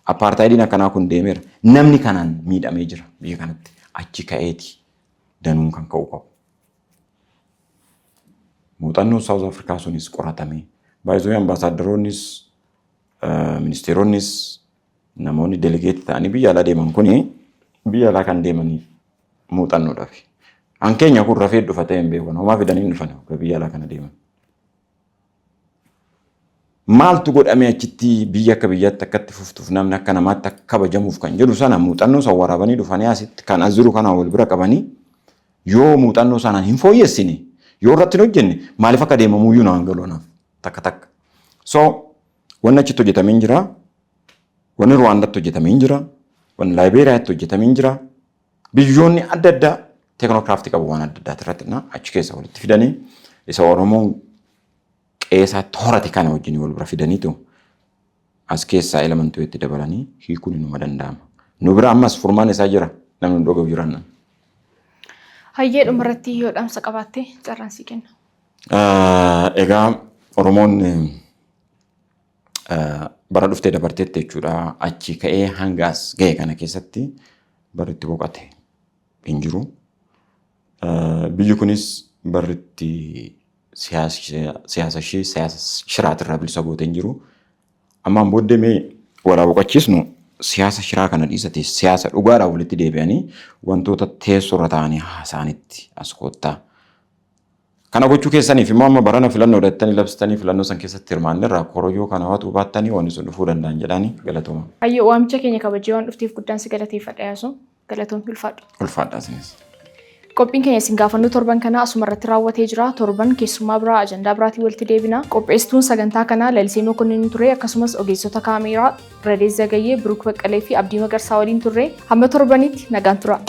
Apartheidiin akkanaa kun deemeera. Namni kanaan miidhamee jira biyya kanatti. Achi ka'eeti danuun kan ka'u qabu. Muuxannoon South Africa sunis qoratamee baay'isoo ambaasaaddaroonnis, ministeeronnis, namoonni delegate ta'anii biyya alaa deeman kuni biyya alaa kan deemaniif muuxannoodhaaf. An keenya kun rafee dhufa ta'e hin beekan. Homaa fidanii hin dhufan biyya alaa kana deeman. Maaltu godhamee achitti biyya akka biyyaatti akkatti fuftuuf, namni akka namaatti akka kabajamuuf kan jedhu sana muuxannoo san waraabanii dhufanii asitti kan as jiru kana wal bira qabanii yoo muuxannoo sanaan hin fooyyessine, yoo irratti hin hojjenne, maaliif akka deemamuyyuu naan galu anaaf takka takka. So wanni achitti hojjetamee hin jira. Wanni Ruwaandaatti hojjetamee hin jira. Wanni Laayibeeriyaatti hojjetamee hin jira. Biyyoonni adda addaa Technocraft qabu waan adda addaati irratti achi keessa walitti fidanii, isa Oromoon qe'eesaatti horate kana wajjin wal bira fidaniitu as keessaa elementuu itti dabalanii hiikuun inuma danda'ama. Nu bira ammas furmaan isaa jira, namni nu dhagahu jiran. Hayyee, dhumarratti yoo dhaamsa qabaatte carraan sii kenna. Egaa Oromoon bara dhuftee dabarteetti jechuudha. Achi ka'ee hanga as ga'e kana keessatti barri itti boqote hin jiru. Biyyi kunis barri itti siyaasa ishee siyaasa shiraatirraa bilisa gootee hin jiru. Ammaan booddee mee walaa boqochiisnu, siyaasa shiraa kana dhiisate siyaasa dhugaadhaan walitti deebi'anii wantoota teessoorra taa'anii haasa'anitti as koottaa. Kana gochuu keessaniif immoo amma barana filannoo dhattanii labsitanii filannoo san keessatti hirmaanne irraa korojoo kana watuu baattanii wanni sun dhufuu danda'an jedhanii, galatooma. Hayyee, waamicha keenya kabajee waan dhufteef guddaan si galateeffadha, Yaasoo. Galatoomii, ulfaadhu. Ulfaadhaa isinis. Qophiin keenya isin gaafannu torban kanaa asuma irratti raawwatee jira. Torban keessummaa biraa, ajandaa biraatiin walitti deebina. Qopheessituun sagantaa kanaa Lalisee Mokonnin ture, akkasumas ogeessota kaameeraa Radees Zagayyee, Biruk Baqqalee fi Abdii Magarsaa waliin turre. Hamma torbanitti nagaan tura.